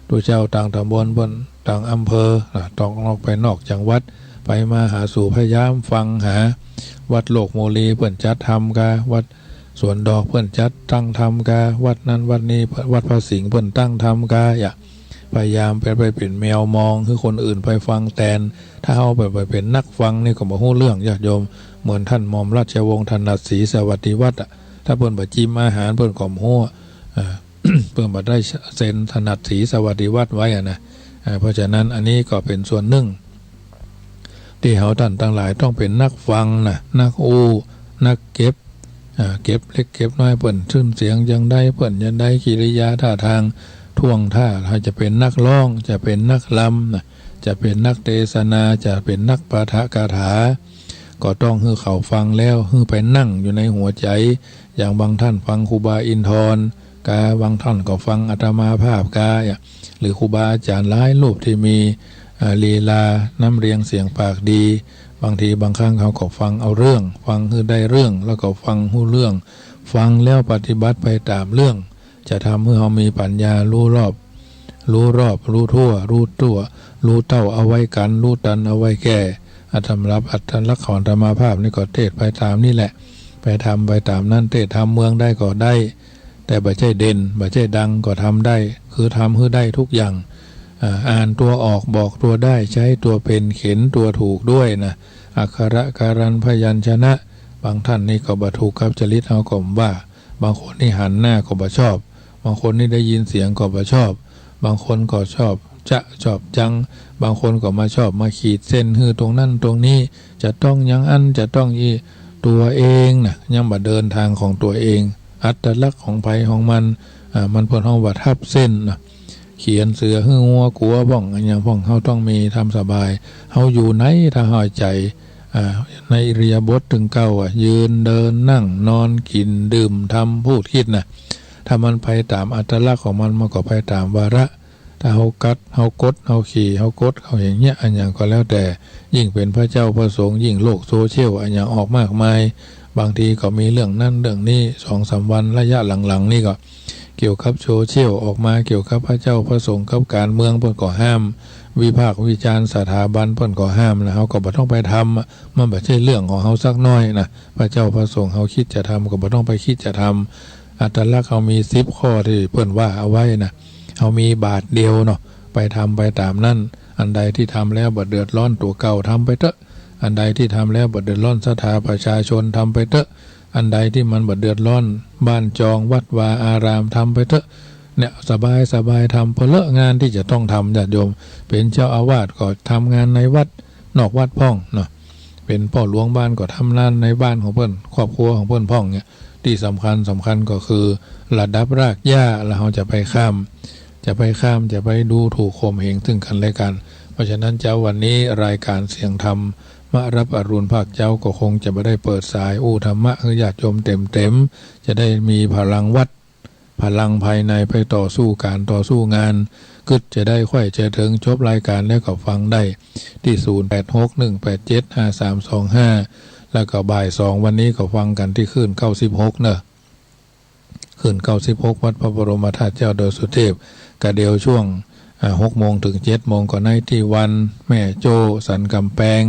ตุ๊เจ้าต่างต๋ำบลเปิ้น ต่างอำเภอนะ ต้องออกไปนอกจังหวัด ไปมาหาสู่ พยายามฟังหา วัดโลกโมลีเปิ้นจัดทำกา วัดสวนดอกเปิ้นจัดตั้งทำกา วัดนั้นวัดนี้ วัดพระสิงห์เปิ้นตั้งทำกา อย่าพยายามไป ไปเป๋นแมวมองหื้อคนอื่นไปฟังแตน ถ้าเฮาไป ไปเป๋นนักฟังนี่ก็บ่ฮู้เรื่อง ญาติโยม เหมือนต้านหม่อมราชวงศ์ถนัดศรีสวัสดิวัฒน์อะ ถ้าเปิ้นบ่จิมอาหารเปิ้นก็บ่ฮู้ อ่า เปิ้นบ่ได้เซ็นถนัดศรีสวัสดิวัฒน์ไว้อะนะ อ่า เพราะฉะนั้นอันนี้ก็เป๋นส่วนนึ่ง ตี้เฮาต้านตังหลายต้องเป๋นนักฟังนะ นักอู้ นักเก็บ อ่า เก็บเล็กเก็บน้อย เปิ้นขึ้นเสียงอย่างใด เปิ้นอย่างใด กิริยาท่าตาง ท่วงท่า ถ้าจะเป๋นนักฮ้อง จะเป๋นนักรำนะ จะเป๋นนักเตสนา จะเป๋นนักปาฐกถา ก็ต้องหื้อเขาฟังแล้ว หื้อไปนั่งอยู่ในหัวใจ๋ อย่างบางต้านฟังครูบาอินทรกา บางต้านก็ฟังอาตมาภาพกา หรือครูบาอาจ๋ารย์หลายรูปตี้มี อ่า ลีลาน้ำเรียงเสียงปากดี บางทีบางครั้งเฮาก็ฟังเอาเรื่อง ฟังหื้อได้เรื่อง แล้วก็ฟังฮู้เรื่อง ฟังแล้วปฏิบัติไปต๋ามเรื่อง จะทำหื้อเฮามีปัญญา ฮู้รอบ ฮู้รอบ ฮู้ทั่ว ฮู้ตั๋ว ฮู้เต้าเอาไว้กั๋น ฮู้ตันเอาไว้แก้ อัตลักษณ์ อัตลักษณ์ของอาตมาภาพนี่ก็เตสน์ไปต๋ามนี่แหละ ไปทำไปต๋ามนั้น เตสน์ทำเมืองใดก็ได้ แต่บ่ใจ้เด่น บ่ใจ้ดังก็ทำได้ คือทำหื้อได้ทุกอย่าง อ่า อ่านตั๋วออก บอกตั๋วได้ ใจ๊ตั๋วเป๋น เขียนตั๋วถูกด้วยนะ อักขระการันพยัญชนะ บางท่านนี่ก็บ่ถูกกับจริตเฮาก็ว่า บางคนนี่หันหน้าก็บ่ชอบ บางคนนี่ได้ยินเสียงก็บ่ชอบ บางคนก็ชอบจ๊ะชอบจัง บางคนก็มาชอบมาขีดเส้นหื้อตรงนั้นตรงนี้ จะต้องอย่างอั้น จะต้องอี้ ตัวเองน่ะ ยังบ่เดินทางของตัวเอง อัตลักษณ์ของใผของมัน อ่า มันเปิ้นฮ้องว่าทับเส้นน่ะ เขียนเสื้อหื้อวัวกั๋วพ่อง อะหยังพ่อง เฮาต้องมีต๋ามสบาย เฮาอยู่ไหน ถ้าเฮาใจ๋ อ่า ในอิริยาบถตึงเก้าอะ ยืน เดิน นั่ง นอน กิ๋น ดื่ม ทำ พูด กึ๊ดน่ะ ถ้ามันไปต๋ามอัตลักษณ์ของมัน มันก็ไปต๋ามวาระ ถ้าเฮากัด เฮากด เฮาขี่ เฮากด เฮาอย่างเงี้ย อะหยังก็แล้วแต่ ยิ่งเป๋นพระเจ้าพระสงฆ์ ยิ่งโลกโซเชียล อะหยังออกมากมาย บางทีก็มีเรื่องนั้นเรื่องนี้ สองสามวันระยะหลังๆ นี่ก็ เกี่ยวกับโซเชียลออกมา เกี่ยวกับพระเจ้าพระสงฆ์ กับก๋านเมือง เปิ้นก็ห้าม วิพากษ์วิจารณ์สถาบัน เปิ้นก็ห้ามนะ เฮาก็บ่ต้องไปทำอะ มันบ่ใจ้เรื่องของเฮาสักน้อยนะ พระเจ้าพระสงฆ์ เฮากึ๊ดจะทำก็บ่ต้องไปกึ๊ดจะทำ อัตลักษณ์เฮามีสิบข้อตี้เปิ้นว่าเอาไว้นะ เฮามีบาทเดียวเนาะ ไปทำไปต๋ามนั้น อันใดตี้ทำแล้วบ่เดือดร้อนตั๋วเก่า ทำไปเต๊อะ อันใดตี้ทำแล้วบ่เดือดร้อนศรัทธาประชาชน ทำไปเต๊อะ อันใดตี้มันบ่เดือดร้อนบ้านจองวัดวาอาราม ทำไปเต๊อะ เนี่ย สบายๆ ทำไปเลอะ งานตี้จะต้องทำ ญาติโยม เป๋นเจ้าอาวาสก็ทำงานในวัด นอกวัดพ่องเนาะ เป๋นป้อหลวงบ้านก็ทำงานในบ้านของเปิ้น ครอบครัวของเปิ้นพ่องเนี่ย ตี้สำคัญ สำคัญก็คือระดับรากหญ้า แล้วเฮาจะไปข้าม จะไปข้าม จะไปดูถูกข่มเหงซึ่งกันและกัน เพราะฉะนั้นเจ๊าวันนี้รายการเสียงธรรมะรับอรุณภาคเจ๊าก็คงจะบ่ได้เปิดสายอู้ธรรมะหื้อญาติโยมเต็มๆ จะได้มีพลังวัด พลังภายในไปต่อสู้ก๋านต่อสู้งาน กึ๊ดจะได้ใค่จะเถิง จบรายการแล้วก็ฟังได้ตี้ ศูนย์แปดหก หนึ่งแปดเจ็ด ห้าสามสองห้า แล้วก็บ่ายสองวันนี้ก็ฟังกั๋นตี้คลื่นเก้าสิบหกเนาะ คลื่นเก้าสิบหก วัดพระบรมธาตุเจ๊าดอยสุเทพ กะเดี๋ยวช่วง อ่า หกโมงเถิงเจ็ดโมงก็ในตี้วัน แม่โจ้ สันก๋ำแปง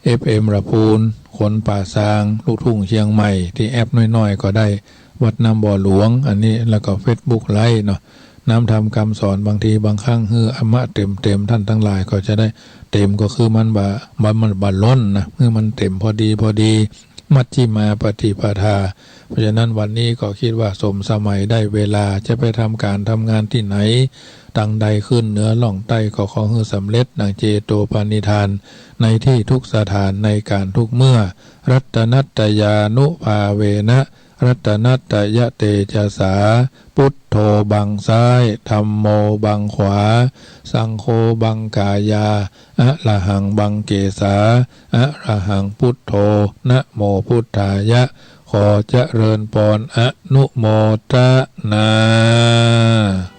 เอฟเอ็ม ละปูน คนป่าซาง ลูกทุ่งเชียงใหม่ ตี้แอปน้อยๆ ก็ได้ วัดน้ำบ่อหลวง อันนี้ แล้วก็เฟซบุ๊กไลฟ์เนาะ น้ำธรรมคำสอน บางทีบางครั้งหื้อธรรมะเต็มๆ ท่านตังหลายก็จะได้ เต็มก็คือมันบ่ มัน มันบ่ล้นนะ หื้อมันเต็มพอดีพอดี มัชฌิมาปฏิปทา เพราะฉะนั้นวันนี้ก็กึ๊ดว่าสมสมัย ได้เวลา จะไปทำก๋านทำงานตี้ไหน ตังใดขึ้นเหนือล่องใต้ ก็ขอหื้อสำเร็จดังเจโตปณิธาน ในตี้ทุกสถาน ในก๋านทุกเมื่อ รัตนัตตยานุภาเวนะ รัตนัตตยเตจสา พุทโธบังซ้าย ธัมโมบังขวา สังโฆบังกายา อะระหังบังเกสา อะระหังพุทโธ นะโมพุทธายะ ขอเจริญปอน อนุโมทนา